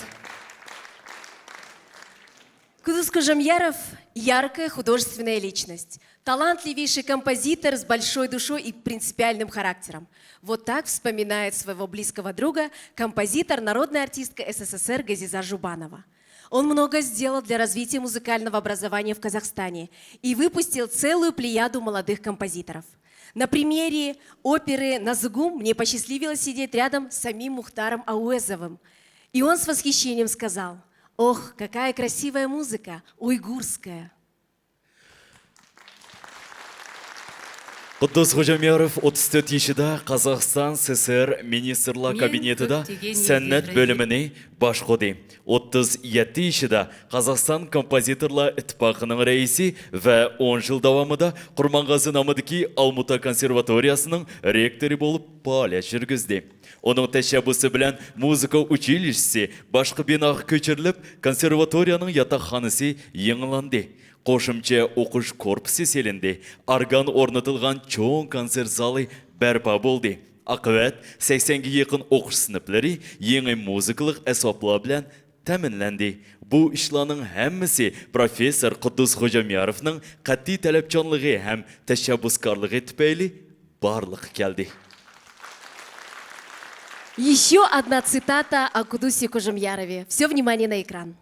Кудус Кужемьяров — яркая художественная личность, талантливейший композитор с большой душой и принципиальным характером. Вот так вспоминает своего близкого друга композитор, народная артистка С С С Р Газиза Жубанова. Он много сделал для развития музыкального образования в Казахстане и выпустил целую плеяду молодых композиторов. На премьере оперы «Назгум» мне посчастливилось сидеть рядом с самим Мухтаром Ауэзовым. И он с восхищением сказал: «Ох, какая красивая музыка, уйгурская!» قۇددۇس خوجامياروف ئوتتۇز تۆت يېشىدا قازاقىستان س س ر مىنىستىرلار كابىنېتىدا سەنئەت بۆلۈمىنى باشقۇردى. ئوتتۇز يەتتە يېشىدا قازاقىستان كومپوزىتورلار ئىتتىپاقىنىڭ رەئىسى ۋە ئون يىل داۋامىدا قۇرمانغازى نامىدىكى ئالمۇتا كونسېرۋاتورىيەسىنىڭ رېكتورى بولۇپ پائالىيەت يۈرگۈزدى. ئۇنىڭ تەشەببۇسى بىلەن مۇزىكا ئۇچىلىشىسى باشقا بىناغا كۆچۈرۈلۈپ، كونسېرۋاتورىيەنىڭ ياتاقخانىسى يېڭىلاندى. قوشۇمچە ئوقۇش كورپۇسى سېلىندى، ئارگان ئورنىتىلغان چوڭ كونسېرت زالى بەرپا بولدى. ئاقىۋەت، سەكسەنگە يېقىن ئوقۇش سىنىپلىرى يېڭى مۇزىكىلىق ئەسۋابلار بىلەن تەمىنلەندى. بۇ ئىشلارنىڭ ھەممىسى پروفېسسور قۇددۇس خوجامياروفنىڭ قەتئىي تەلەپچانلىقى ھەم تەشەببۇسكارلىقى تۈپەيلى بارلىققا كەلدى. Еще одна цитата о Кудусе Кужемьярове. Все внимание на экран.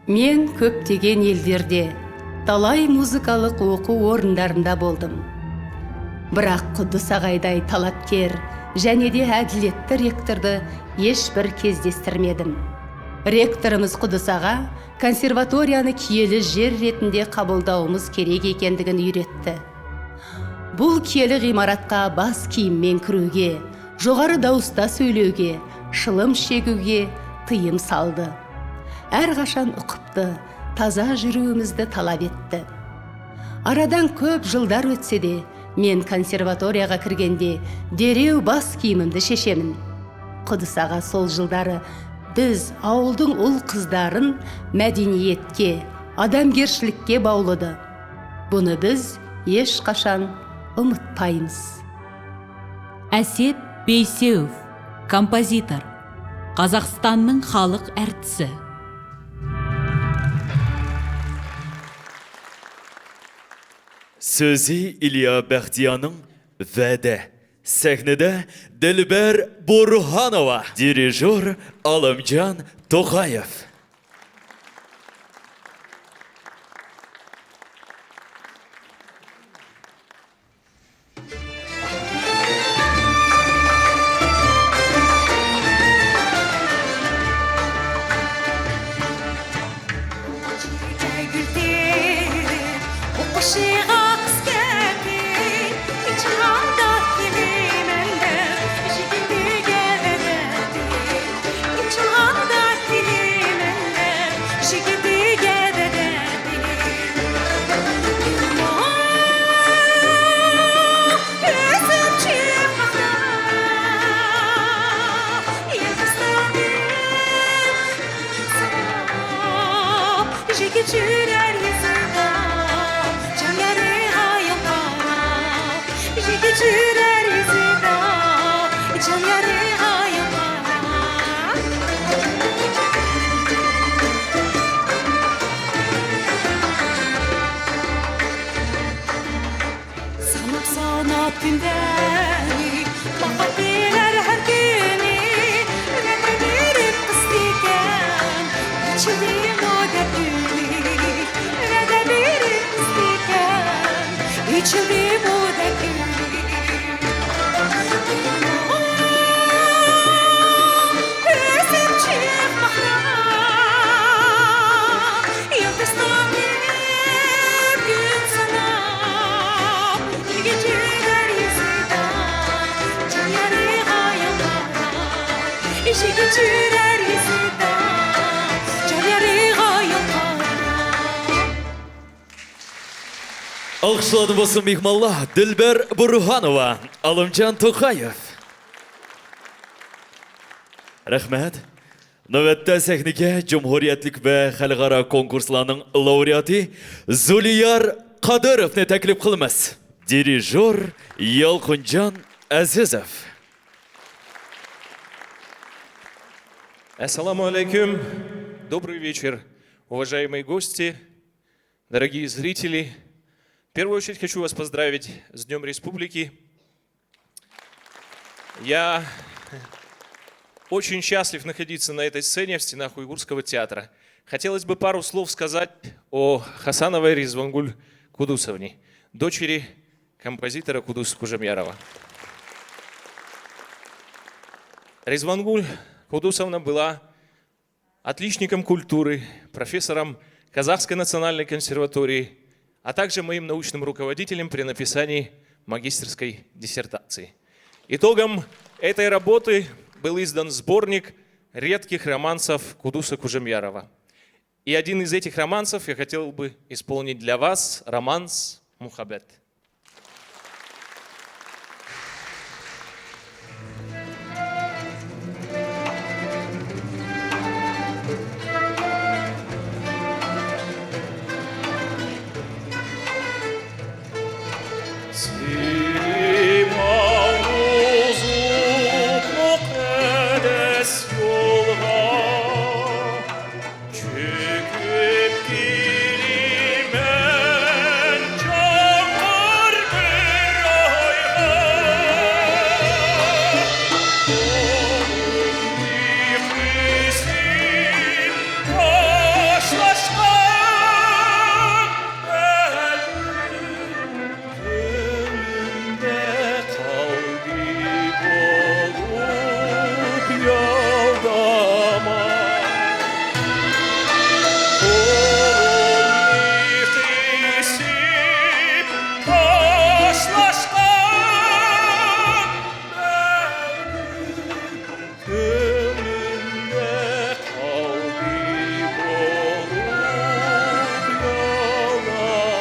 Men ko'plagan yillarda talay muzıkalıq oquv orınlarında boldım. Biraq Quddus ağayday talapker, jane de adiletli rektordı eş bir kezdestirmedim. Rektorımız Quddus ağa konservatoriyanı kiyeli jer retinde qabıldawımız kerek ekenligin üyretti. Bul kiyeli ğıymaratqa bas kiyimmen kiriwge, joqarı dawısta söylewge, shılım shegiwge tıyım saldı. Ar qashan uqıptı, taza juriwimizdi talap etti. Aradan kop jıllar ötse de, men konservatoriyaǵa kirgende derew bas kiyimimdi sheshemin. Qudus ağa sol jılları biz awıldıń ul-qızların mádeniyetke, adamgershilikke bawladı. Bunı biz esh qashan umıtpaymız. Әсет Бейсеуов, композитор, Қазақстанның халық әртісі. Сөзі Илья Бәхтиянның «Вәдә». Сәхнеде Дилбәр Бурһанова, дирижёр Алымҗан Тохаев. ساناپ-ساناپ كۈندىنى، باقىپ بېرەر ھەر كۈنى. ۋەدە بېرىپ قىستىكەن، ئېچىلدىمۇ دەپ ئۈنى. ۋەدە بېرىپ قىستىكەن، ئېچىلدىمۇ دەپ ئۈنى. ئۆسۈپ چىقماقتا يۇلتۇزلار كۈن ساناپ، يىگىت يۈرەر يېزىدا جان يارىغا يالقاپ، يىگىت يۈرەر يېزىدا جان يارىغا يالقاپ. ئالقىشلاردىن بولسۇن مېھمانلار، دىلبەر بۇرھانوۋا، ئالىمجان توقايېۋ. رەھمەت. نۆۋەتتە سەھنىگە جۇمھۇرىيەتلىك ۋە خەلقئارا كونكۇرسلارنىڭ لاۋرېئاتى زۇلىيار قادىروۋنى تەكلىپ قىلىمىز. دىرىژور يالقۇنجان ئەزىزوف. Ассаламу алейкум. Добрый вечер, уважаемые гости, дорогие зрители. В первую очередь хочу вас поздравить с Днём Республики. Я очень счастлив находиться на этой сцене в стенах Уйгурского театра. Хотелось бы пару слов сказать о Хасановой Ризвангуль Кудусовне, дочери композитора Кудуса Кужемьярова. Ризвангуль Кудусовна была отличником культуры, профессором Казахской национальной консерватории, а также моим научным руководителем при написании магистерской диссертации. Итогом этой работы был издан сборник редких романсов Кудуса Кужемьярова. И один из этих романсов я хотел бы исполнить для вас, романс «Мухаббет». سېنى ماڭغۇزۇپ مۇقەددەس يولغا، چۆكۈپ كېلىمەن چوڭقۇر بىر ئويغا. قولۇمنى قىسىپ خوشلاشقان بەلگىم، كۆڭلۈمدە قالدى بولۇپ يالداما. قولۇمنى قىسىپ خوشلاشقان بەلگىم، كۆڭلۈمدە قالدى بولۇپ يالداما.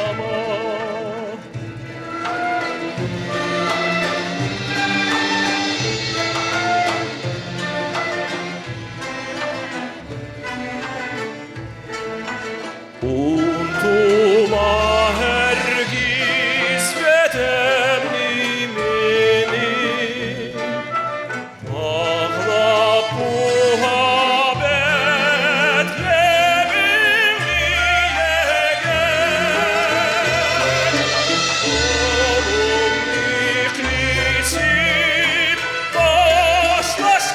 ئۇنتۇما ھەرگىز ۋەتەننى مېنى، باغلاپ مۇھەببەت يېمىنى ئەگەر، قولۇمنى قىسىپ خوشلاشقان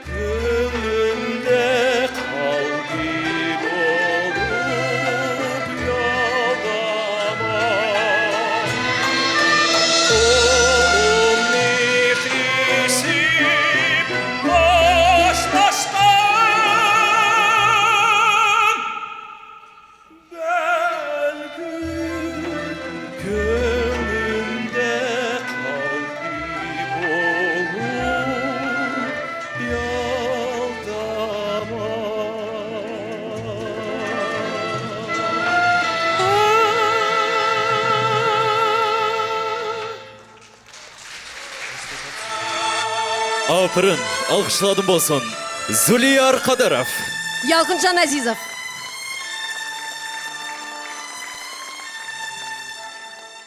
كۆڭلۈمدە قالدى بولۇپ يالداما. قولۇمنى قىسىپ خوشلاشقان بەلگىم، كۆڭلۈمدە قالدى بولۇپ يالداما. ئاپىرىن، ئالقىشلاردىن بولسۇن. زۇليار قادىروف. يالقۇنجان ئەزىزوف.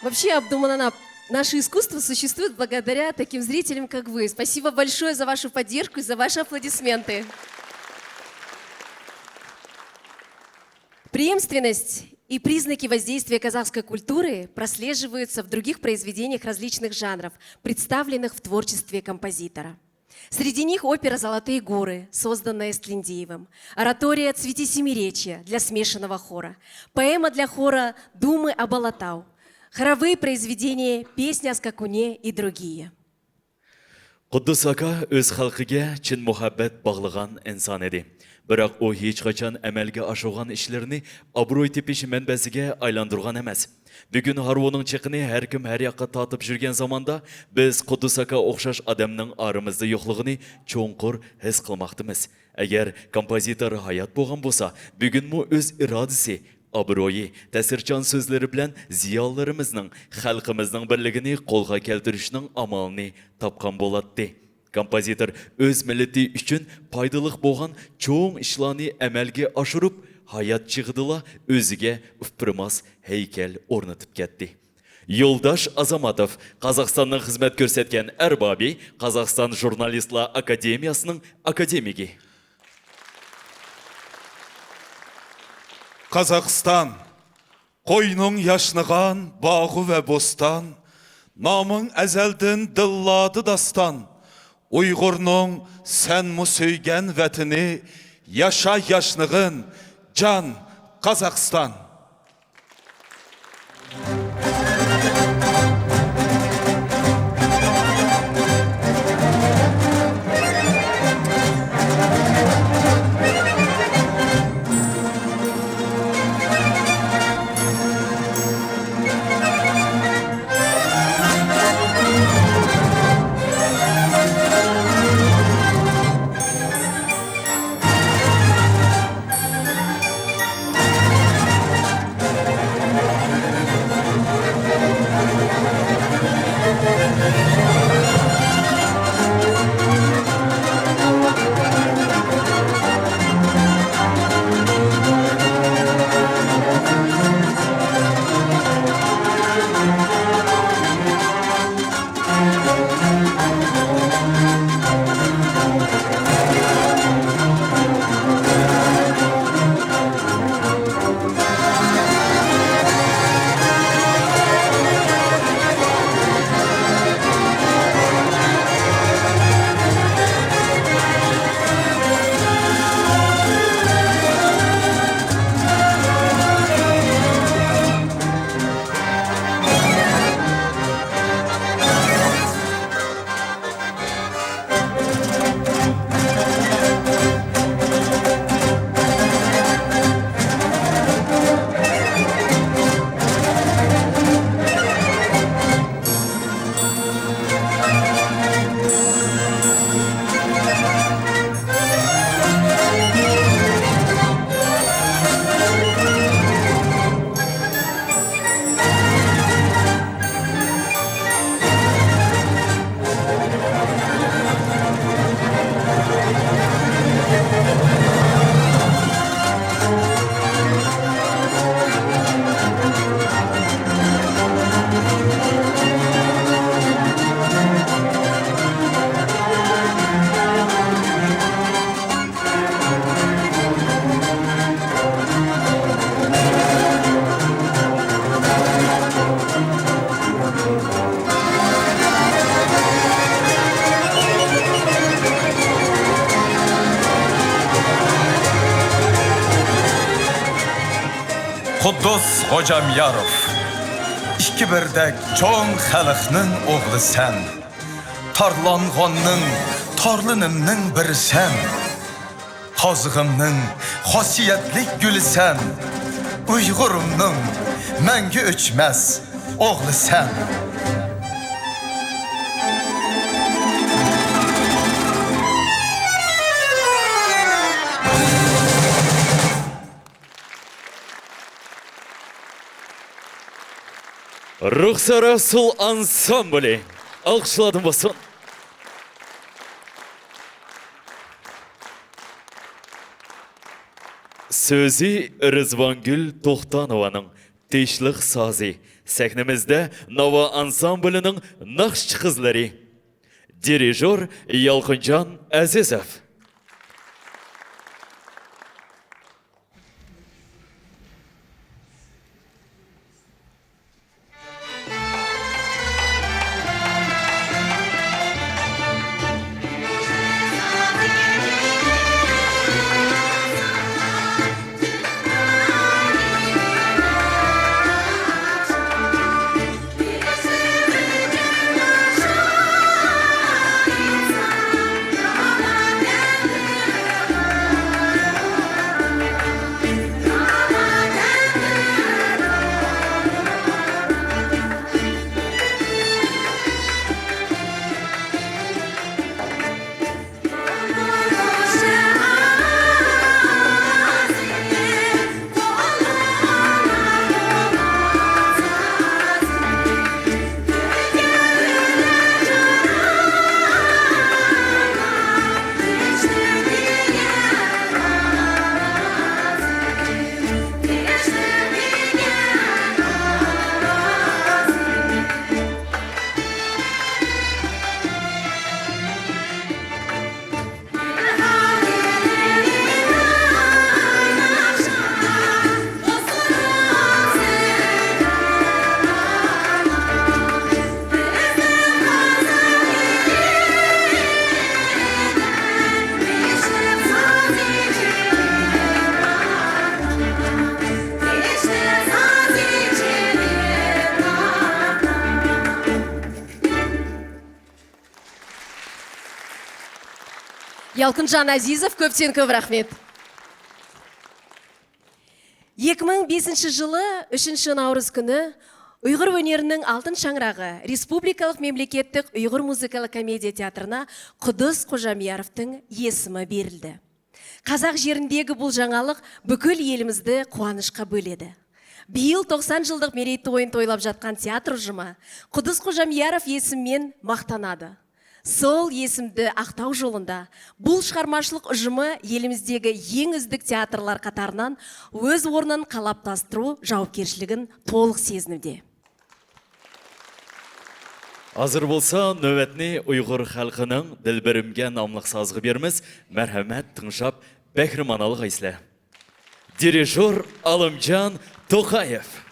Вообще, Абдуманап, наше искусство существует благодаря таким зрителям, как вы. Спасибо большое за вашу поддержку и за ваши аплодисменты. Преемственность и признаки воздействия казахской культуры прослеживаются в других произведениях различных жанров, представленных в творчестве композитора. Среди них опера «Золотые горы», созданная Эстлиндеевым, оратория «Цвети семиречья» для смешанного хора, поэма для хора «Думы об Алатау», хоровые произведения «Песня о скакуне» и другие. قۇددۇس ئاكا ئۆز خەلقىگە چىن مۇھەببەت باغلىغان ئىنسان ئىدى. بىراق ئۇ ھېچقاچان ئەمەلگە ئاشۇرغان ئىشلىرىنى ئابرۇي تېپىش مەنبەسىگە ئايلاندۇرغان ئەمەس. بۈگۈن ھارۋىنىڭ چېقىنى ھەركىم ھەر ياققا تارتىپ يۈرگەن زاماندا، بىز قۇددۇس ئاكا ئوخشاش ئادەمنىڭ ئارىمىزدا يوقلۇقىنى چوڭقۇر ھېس قىلماقتىمىز. ئەگەر كومپوزىتور ھايات بولغان بولسا، بۈگۈنمۇ ئۆز ئىرادىسى، ئابرۇيى، تەسىرچان سۆزلىرى بىلەن زىيالىيلىرىمىزنىڭ، خەلقىمىزنىڭ بىرلىكىنى قولغا كەلتۈرۈشنىڭ ئامالىنى تاپقان بولاتتى. كومپوزىتور ئۆز مىللىتى ئۈچۈن پايدىلىق بولغان چوڭ ئىشلارنى ئەمەلگە ئاشۇرۇپ، ھايات چېغىدىلا ئۆزىگە ئۇپرىماس ھەيكەل ئورنىتىپ كەتتى. يولداش ئازاماتوف، قازاقىستاننىڭ خىزمەت كۆرسەتكەن ئەربابى، قازاقىستان ژۇرنالىستلار ئاكادېمىيەسىنىڭ ئاكادېمىكى. قازاقىستان، قوينۇڭ ياشنىغان باغۇ ۋە بوستان، نامىڭ ئەزەلدىن دىللاردا داستان. ئۇيغۇرنىڭ سەنمۇ سۆيگەن ۋەتىنى، ياشا ياشنىغىن جان قازاقىستان. قۇددۇس خوجامياروف، ئىككى بىردەك چوڭ خەلقنىڭ ئوغلى سەن. تارلانغاننىڭ، تارلىنىمنىڭ بىرى سەن. قازىغىمنىڭ خاسىيەتلىك گۈلى سەن. ئۇيغۇرۇمنىڭ مەڭگۈ ئۆچمەس ئوغلى سەن. رۇخسارا سۇل ئانسامبىلى ئالقىشلاردىن بولسۇن. سۆزى رىزۋانگۈل توختانوۋانىڭ، تىنچلىق سازى. سەھنىمىزدە ناۋا ئانسامبىلىنىڭ ناخشىچى قىزلىرى. دىرىژور يالقۇنجان ئەزىزوف. يالقۇنجان ئەزىزوف، كۆپتىن كۆپ رەھمەت. ئىككى مىڭ بەشىنچى يىلى ئۈچىنچى ناۋرۇز كۈنى ئۇيغۇر ئۈنىرىنىڭ ئالتۇن شاڭرىقى، رېسپۇبلىكالىق مەملىكەتلىك ئۇيغۇر مۇزىكىلىق كومېدىيە تىياتىرىنا قۇددۇس خوجامياروفنىڭ يېسىمى بېرىلدى. قازاق يېرىندىكى بۇ جاڭاللىق پۈتكۈل ئېلىمىزدە قۇۋانچقا بۆلىدۇ. بىيىل توقسان يىللىق مېرەيتويىنى تويلاپ جاتقان تىياتىر ئۇجۇمى قۇددۇس خوجامياروف يېسىمى مەن ماختىنىدۇ. سول يېسىمدە ئاقتاۋ يولىدا بۇ چىقارماچىلىق ئۇجۇمى ئېلىمىزدىكى ئەڭ ئۈزلۈك تىياتىرلار قاتارىنىڭ ئۆز ئورنىنى قالاپلاشتۇرۇش جاۋابكەرچىلىكىنى تولۇق سېزىندى. ھازىر بولسا نۆۋەتنى ئۇيغۇر خەلقىنىڭ دىلبىرىمگە ناملىق سازىغا بېرىمىز. مەرھەمەت، تىڭشاپ بەھرىمەن ئالغايسىلەر. دىرىژور ئالىمجان توقايېف.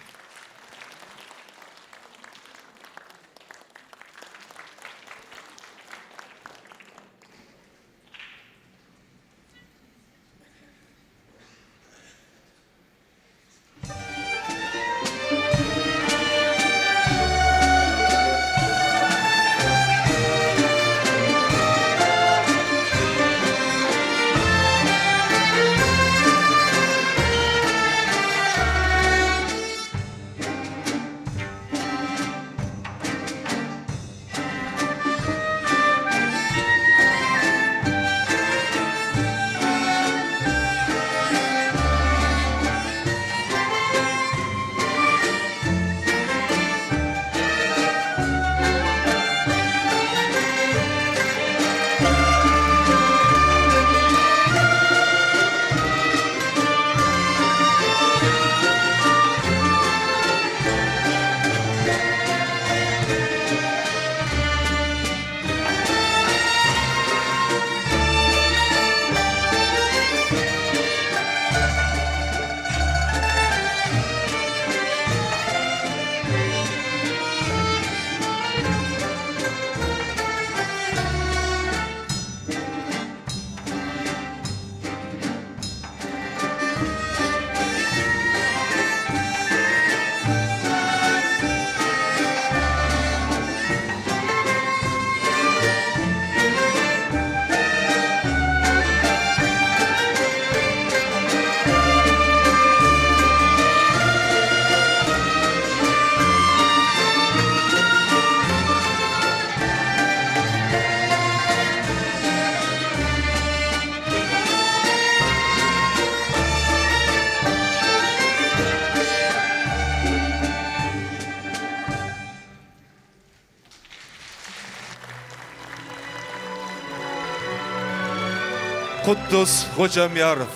قۇددۇس خوجامياروف،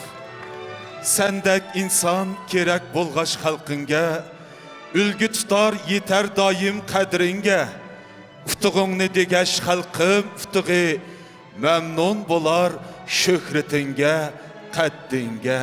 سەندەك ئىنسان كېرەك بولغاچ خەلقىڭگە، ئۈلگە تۇتار يېتەر دائىم قەدرىڭگە. ئۇتۇغۇڭنى دېگەچ خەلقىم ئۇتۇغى، مەمنۇن بولار شۆھرىتىڭگە، قەددىڭگە.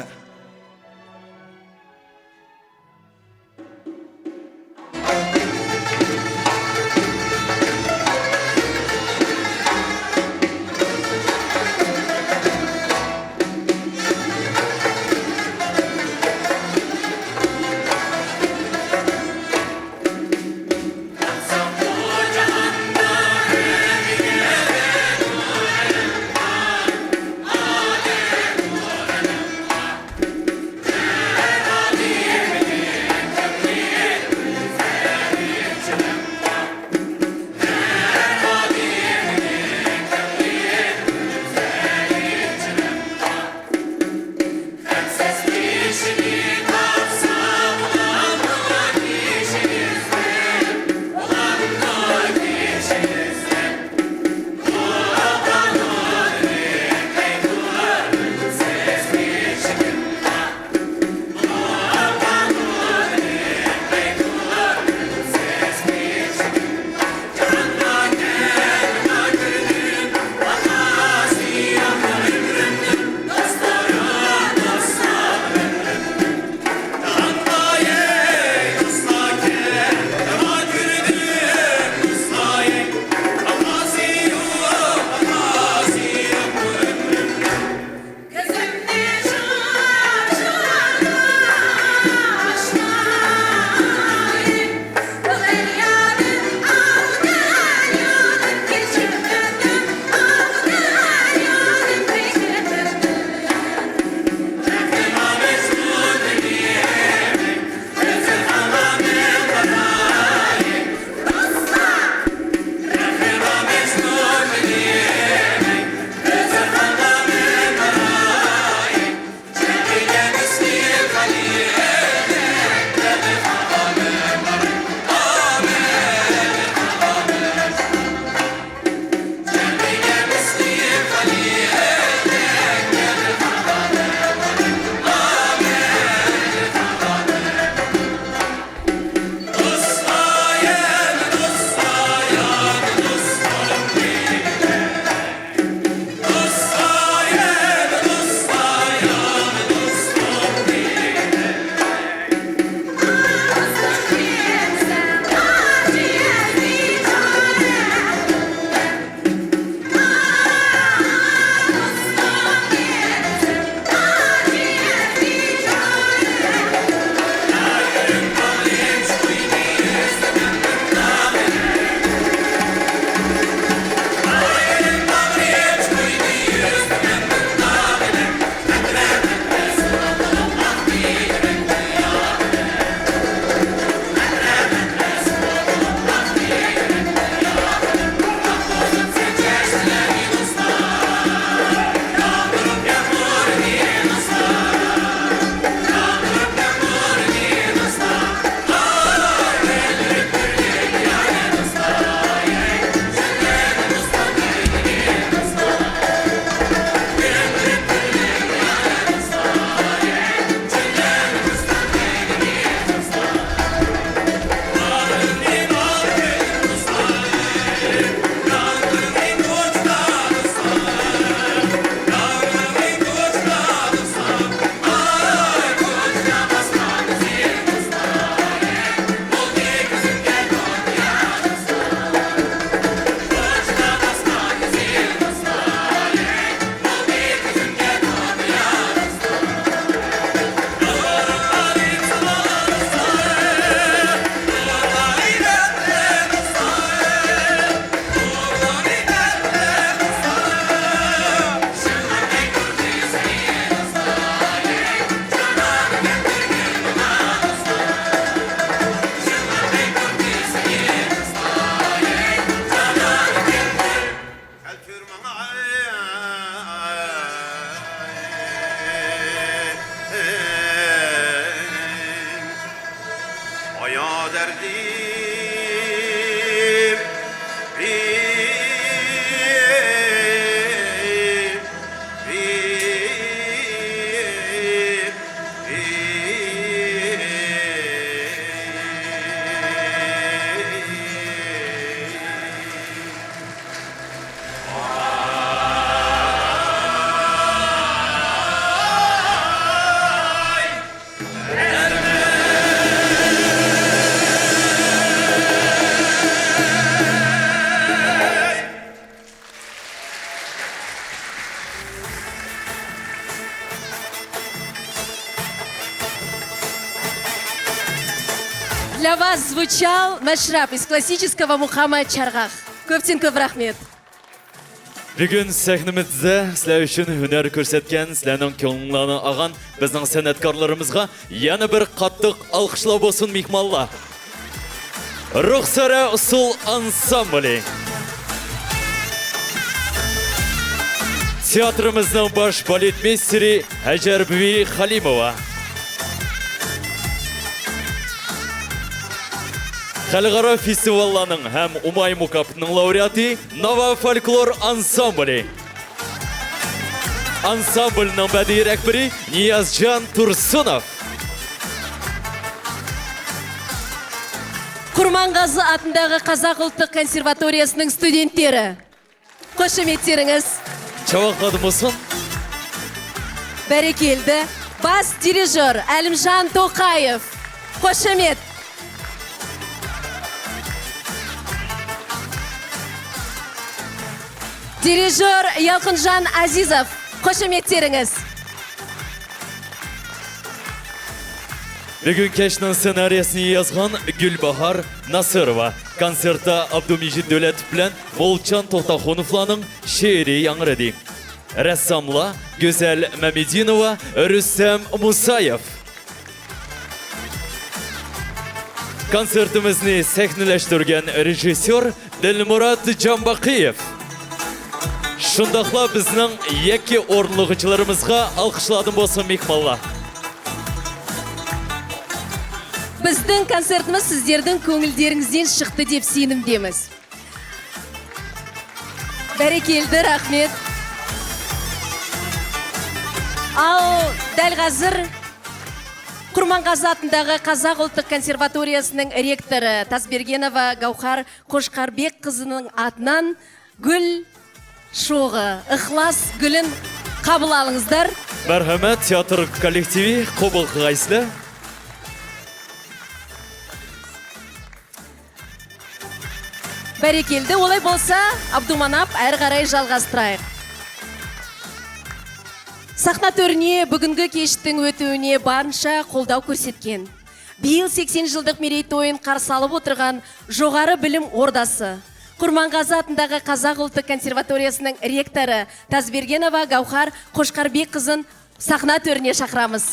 ئايا دەردىم، Для вас звучал Машраб из классического мукама «Чаргах». Көптен көп рахмет. بۈگۈن سەھنىمىزدە سىلەر ئۈچۈن ھۈنەر كۆرسەتكەن، سىلەرنىڭ كۆڭلۈڭلارنى ئالغان بىزنىڭ سەنئەتكارلىرىمىزغا يەنە بىر قاتتىق ئالقىشلار بولسۇن، مېھمانلار. رۇخسارە ئۇسسۇل ئانسامبىلى. تىياتىرىمىزنىڭ باش بالېت مېستېرى ھەجەر بۈۋى خالىموۋا. خەلقئارا فېستىۋاللارنىڭ ھەم ئۇماي مۇكاپاتىنىڭ لاۋرېئاتى، ناۋا فولكلور ئانسامبىلى. ئانسامبىلنىڭ بەدىئىي رەھبىرى نىيازجان تۇرسۇنوف. قۇرمانغازى ئاتىنداغى قازاق ئۇلتۇق كونسېرۋاتورىيەسىنىڭ ستۇدېنتلىرى. قوشۇمەتلىرىڭىز. چاۋاكلاردا بولسۇن. بەرىكەلدە. باس دىرىژور ئەلىمجان توقايېف. قوشۇمەت. دىرىژور يالقۇنجان ئەزىزوف. قوشۇمەتلىرىڭىز. بۈگۈن كەچنىڭ سېنارىيەسىنى يازغان گۈلباھار ناسىروۋا، كونسېرتتا ئابدۇمىجىت دۆلەتوف بىلەن مولچان توختاخۇنوفلارنىڭ شېئىرى ياڭرىدى. رەسساملار گۈزەل مەمىدىنوۋا، رۇستەم مۇسايېف. كونسېرتىمىزنى سەھنىلەشتۈرگەن رېژىسسور دىلمۇرات جانباقىيېف. شۇنداقلا بىزنىڭ يەككە ئورۇنلىغۇچىلىرىمىزغا ئالقىشلاردىن بولسۇن، مېھمانلار. بىزنىڭ كونسېرتىمىز سىزلەرنىڭ كۆڭۈللىرىڭىزدىن چىقتى دەپ سېنىمدىمىز. بەرىكەلدە، رەھمەت. ئاۋۇ، دەل ھازىر قۇرمانغازى ئاتىنداغى قازاق ئۇلتۇق كونسېرۋاتورىيەسىنىڭ رېكتورى تازبېرگېنوۋا گەۋھەر قوچقاربېك قىزىنىڭ ئاتىنان گۈل شوغى، ئىخلاس گۈلىنى قابۇل ئالىڭىزلار. مەرھەمەت، تىياتىر كوللېكتىۋى، قوبۇل قىلغايسىلەر. بەرىكەلدە، ئۇلاي بولسا، ئابدۇماناپ ئەرى قاراي جالغاستۇرايلى. سەھنە تۆرىنى بۈگۈنكى كەچنىڭ ئۆتۈۋىنى بارچە قولداپ كۆرسەتكەن، بىيىل سەكسەن يىللىق مېرەيتويىنى قارشى ئالىپ ئولتۇرغان جوغارى بىلىم ئوردىسى، قۇرمانغازى ئاتىنداغى قازاق ئۇلتۇق كونسېرۋاتورىيەسىنىڭ رېكتورى تازبېرگېنوۋا گەۋھەر قوچقاربېك قىزىنى سەھنە تۆرىنى چاقىرىمىز.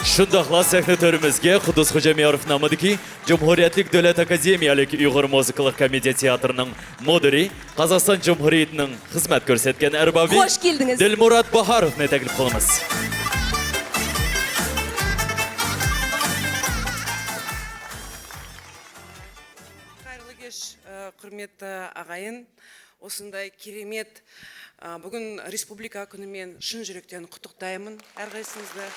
شۇنداقلا سەھنە تۆرىمىزگە قۇددۇس خوجامياروف نامىدىكى جۇمھۇرىيەتلىك دۆلەت ئاكادېمىيەلىك ئۇيغۇر مۇزىكىلىق كومېدىيە تىياتىرىنىڭ مۇدىرى، قازاقىستان جۇمھۇرىيىتىنىڭ خىزمەت كۆرسەتكەن ئەربابى، خوش كەلدىڭىز، دىلمۇرات باھاروفنى تەكلىپ قىلىمىز. قايرىلىق ئىش، ئە، قۇرمەتلىك ئاغايىن. ئۇسۇنداي كېرېمەت، ئا، بۈگۈن رېسپۇبلىكا كۈنى مەن شىن يۈرەكتىن قۇتلۇقلايمەن ھەر قايسىڭىزنى.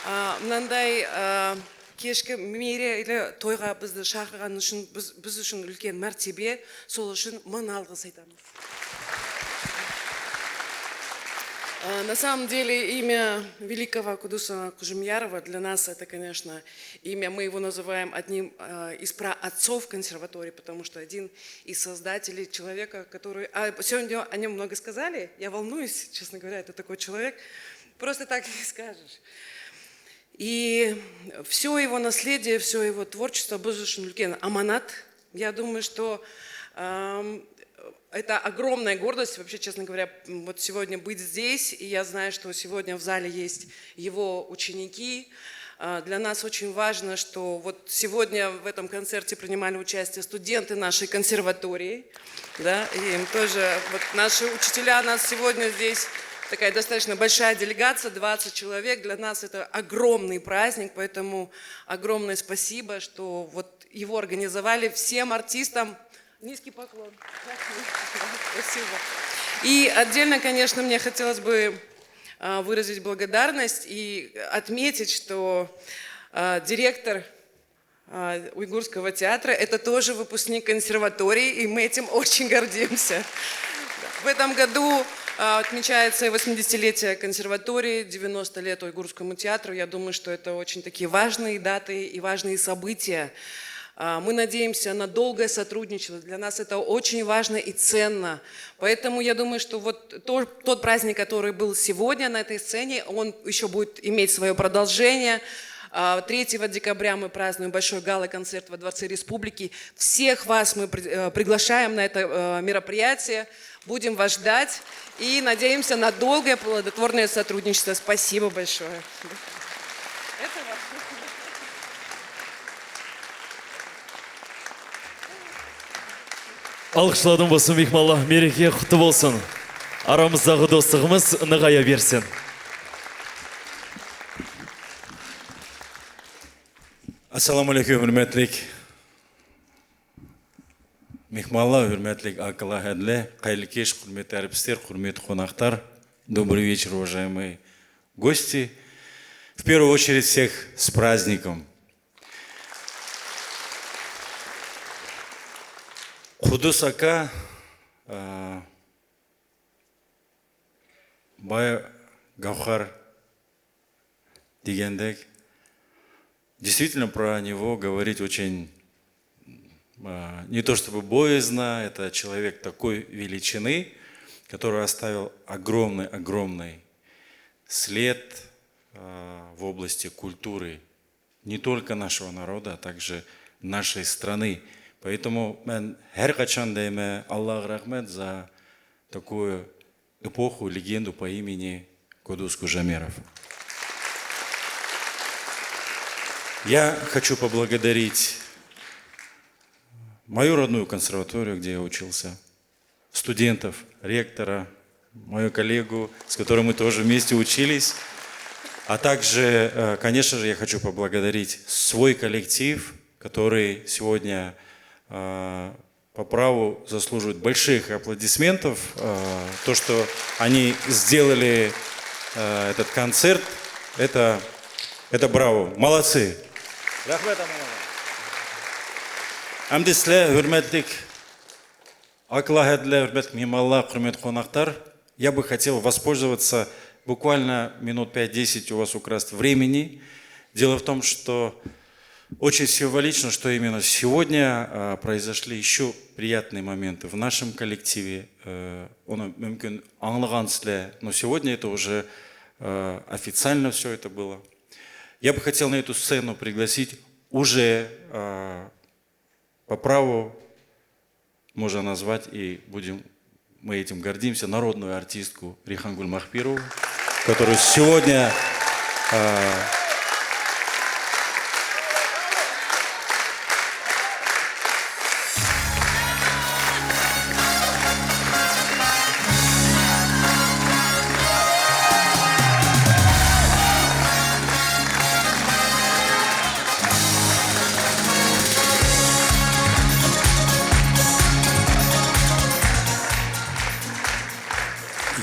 ئا، مۇنانداي، ئا، كەچكە مېرەيلىك تويغا بىزنى چاقىرغىنى ئۈچۈن بىز، بىز ئۈچۈن ئۈلكەن مەرتىبە، سول ئۈچۈن مىڭ ئالغىس ئېيتىمىز. А, на самом деле имя великого Кудуса Кужемьярова для нас это, конечно, имя, мы его называем одним, а, из праотцов консерватории, потому что один из создателей, человека, который, а, сегодня о нем много сказали, я волнуюсь, честно говоря, это такой человек, просто так не скажешь. И все его наследие, все его творчество, быжышын үлкен аманат. Я думаю, что, ам, это огромная гордость, вообще, честно говоря, м, вот сегодня быть здесь. И я знаю, что сегодня в зале есть его ученики. А, для нас очень важно, что вот сегодня в этом концерте принимали участие студенты нашей консерватории. Да, и им тоже, вот наши учителя, нас сегодня здесь такая достаточно большая делегация, двадцать человек. Для нас это огромный праздник, поэтому огромное спасибо, что вот его организовали. Всем артистам низкий поклон. Спасибо. И отдельно, конечно, мне хотелось бы, а, выразить благодарность и отметить, что, а, директор а, Уйгурского театра. Это тоже выпускник консерватории, и мы этим очень гордимся. В этом году, а, отмечается восьмидесятилетие консерватории, девяносто лет Уйгурскому театру. Я думаю, что это очень такие важные даты и важные события. А, мы надеемся на долгое сотрудничество. Для нас это очень важно и ценно. Поэтому я думаю, что вот то-, тот праздник, который был сегодня на этой сцене, он еще будет иметь свое продолжение. А, третьего декабря мы празднуем большой гала-концерт во Дворце Республики. Всех вас мы при- э, приглашаем на это э, мероприятие. Будем вас ждать и надеемся на долгое плодотворное сотрудничество. Спасибо большое. ئالقىشلاردىن بولسۇن مېھمانلار، مەرىكە قۇتلۇق بولسۇن. ئارىمىزدىكى دوستلۇقىمىز نىغايە بەرسۇن. ئەسسالامۇ ئەلەيكۇم، ھۆرمەتلىك مېھمانلار، ھۆرمەتلىك ئاكىلار، ھەدىلەر، قەيەرلىك، ھۆرمەتلىك ئارتىسلار، ھۆرمەتلىك قوناقلار. Добрый вечер, уважаемые гости. В первую очередь всех с праздником. قۇددۇس ئاكا، باي گەۋھەر دېگەندەك، действительно про него говорить очень не то чтобы боязно, это человек такой величины, который оставил огромный-огромный след в области культуры не только нашего народа, а также нашей страны. Поэтому мен һәр качан дейме, Аллаһ рәхмәт за такую эпоху, легенду по имени Кудус Кужамеров. Я хочу поблагодарить мою родную консерваторию, где я учился, студентов, ректора, мою коллегу, с которой мы тоже вместе учились. А также, конечно же, я хочу поблагодарить свой коллектив, который сегодня по праву заслуживает больших аплодисментов. То, что они сделали этот концерт, это, это браво. Молодцы. رەھمەت ئەمدى سىلەر ھۆرمەتلىك ئاكىلار، ھەدىلەر، ھۆرمەتلىك مېھمانلار، ھۆرمەتلىك قوناقلار. Я бы хотел воспользоваться буквально минут пять-десять у вас украсть времени. Дело в том, что очень символично, что именно сегодня произошли еще приятные моменты в нашем коллективе. Оны мүмкін аңлағансызлар, но сегодня это уже официально все это было. Я бы хотел на эту сцену пригласить уже по праву можно назвать, и будем мы этим гордимся, народную артистку Рейхангуль Махпирову, которую сегодня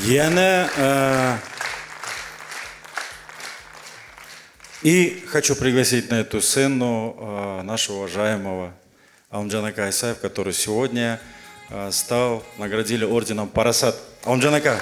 يەنە и хочу пригласить на эту сцену нашего уважаемого Алмаджан Акайсаев, который сегодня стал, наградили орденом Парасат. Алмаджан Ака.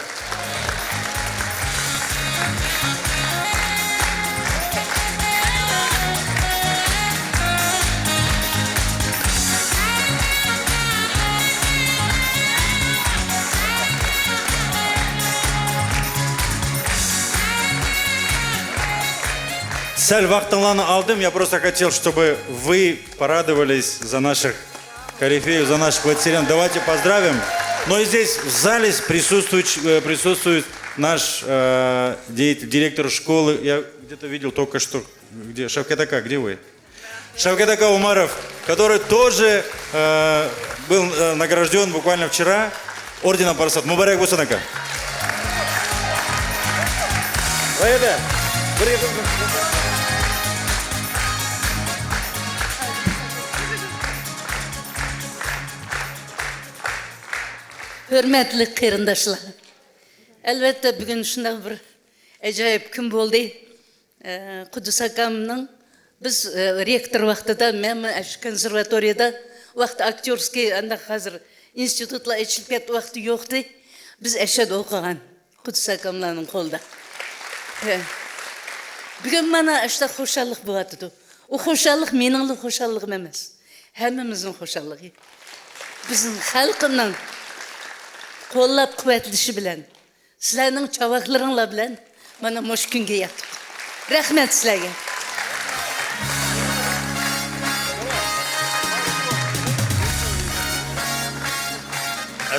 Сәл вақытыңланы алдым, я просто хотел, чтобы вы порадовались за наших корифеев, за наших подселен. Давайте поздравим. Но и здесь, в зале присутствует, присутствует наш деятель, директор школы. Я где-то видел только что, где, Шавкет Ака, где вы? Шавкет Ака Умаров, который тоже был награжден буквально вчера орденом Парасат. Мубарак болсын, ака. Ва эди. Бир ھۆرمەتلىك قېرىنداشلار، ئەلۋەتتە بۈگۈن شۇنداق بىر ئەجايىپ كۈن بولدى. قۇددۇس ئاكامنىڭ، بىز رېكتور ۋاقتىدا، مەنمۇ ئاشۇ كونسېرۋاتورىيىدا ۋاقتى ئاكتيورسكىي، ئانداق ھازىر ئىنستىتۇتلار ئېچىلىپ كەتتى، ۋاقتى يوقتى. بىز ئەشەدە ئوقۇغان قۇددۇس ئاكاملارنىڭ قولىدا. بۈگۈن مانا ئاشۇنداق خۇشاللىق بولۇۋاتىدۇ. ئۇ خۇشاللىق مېنىڭلا خۇشاللىقىم ئەمەس، ھەممىمىزنىڭ خۇشاللىقى. بىزنىڭ خەلقىمنىڭ قوللاپ قۇۋۋەتلىشى بىلەن، سىلەرنىڭ چاۋاكلىرىڭلار بىلەن مانا مۇشۇ كۈنگە يەتتۇق. رەھمەت سىلەرگە.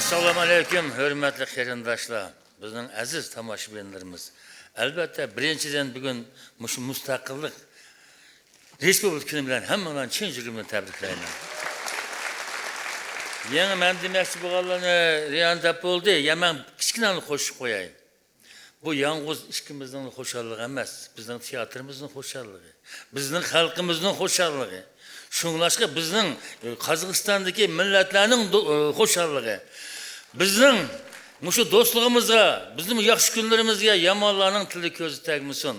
ئەسسالامۇ ئەلەيكۇم، ھۆرمەتلىك قېرىنداشلار، بىزنىڭ ئەزىز تاماشىبىنلىرىمىز. ئەلۋەتتە، بىرىنچىدىن، بۈگۈن مۇشۇ مۇستەقىللىق رېسپۇبلىكا كۈنى بىلەن ھەممىڭلارنى چىن يۈرىكىمدىن تەبرىكلەيمەن. يەنە مەن دېمەكچى بولغانلارنى رىيان دەپ بولدى، يەنە مەن كىچىككىنە قوشۇپ قوياي. بۇ يالغۇز ئىككىمىزنىڭ خۇشاللىقى ئەمەس، بىزنىڭ تىياتىرىمىزنىڭ خۇشاللىقى، بىزنىڭ خەلقىمىزنىڭ خۇشاللىقى، شۇڭلاشقا بىزنىڭ، ئى، قازاقىستاندىكى مىللەتلەرنىڭ دو-، ئى، خۇشاللىقى. بىزنىڭ مۇشۇ دوستلۇقىمىزغا، بىزنىڭ ياخشى كۈنلىرىمىزگە يامانلارنىڭ تىلى كۆزى تەگمىسۇن.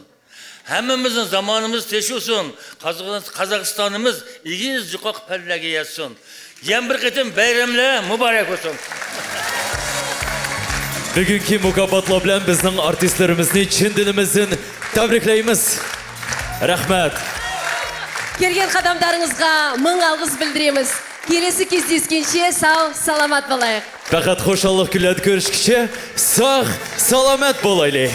ھەممىمىزنىڭ زامانىمىز تېشىۋسۇن. قازاق-، قازاقىستانىمىز ئېگىز جۇقاق پەللىلەرگە يەتسۇن. يەنە بىر قېتىم بايراملار مۇبارەك بولسۇن. بۈگۈنكى مۇكاپاتلار بىلەن بىزنىڭ ئارتىسلىرىمىزنى چىن دىلىمىزدىن تەبرىكلەيمىز. رەھمەت. كىرگەن قەدەمدارىڭىزغا مىڭ ئالغىس بىلدۈرىمىز. كېلىسى كېزىشكىچە ساغ سالامەت بولايىق. پەقەت خۇشاللىق كۈنلەردە كۆرۈشكىچە ساغ سالامەت بولايلى.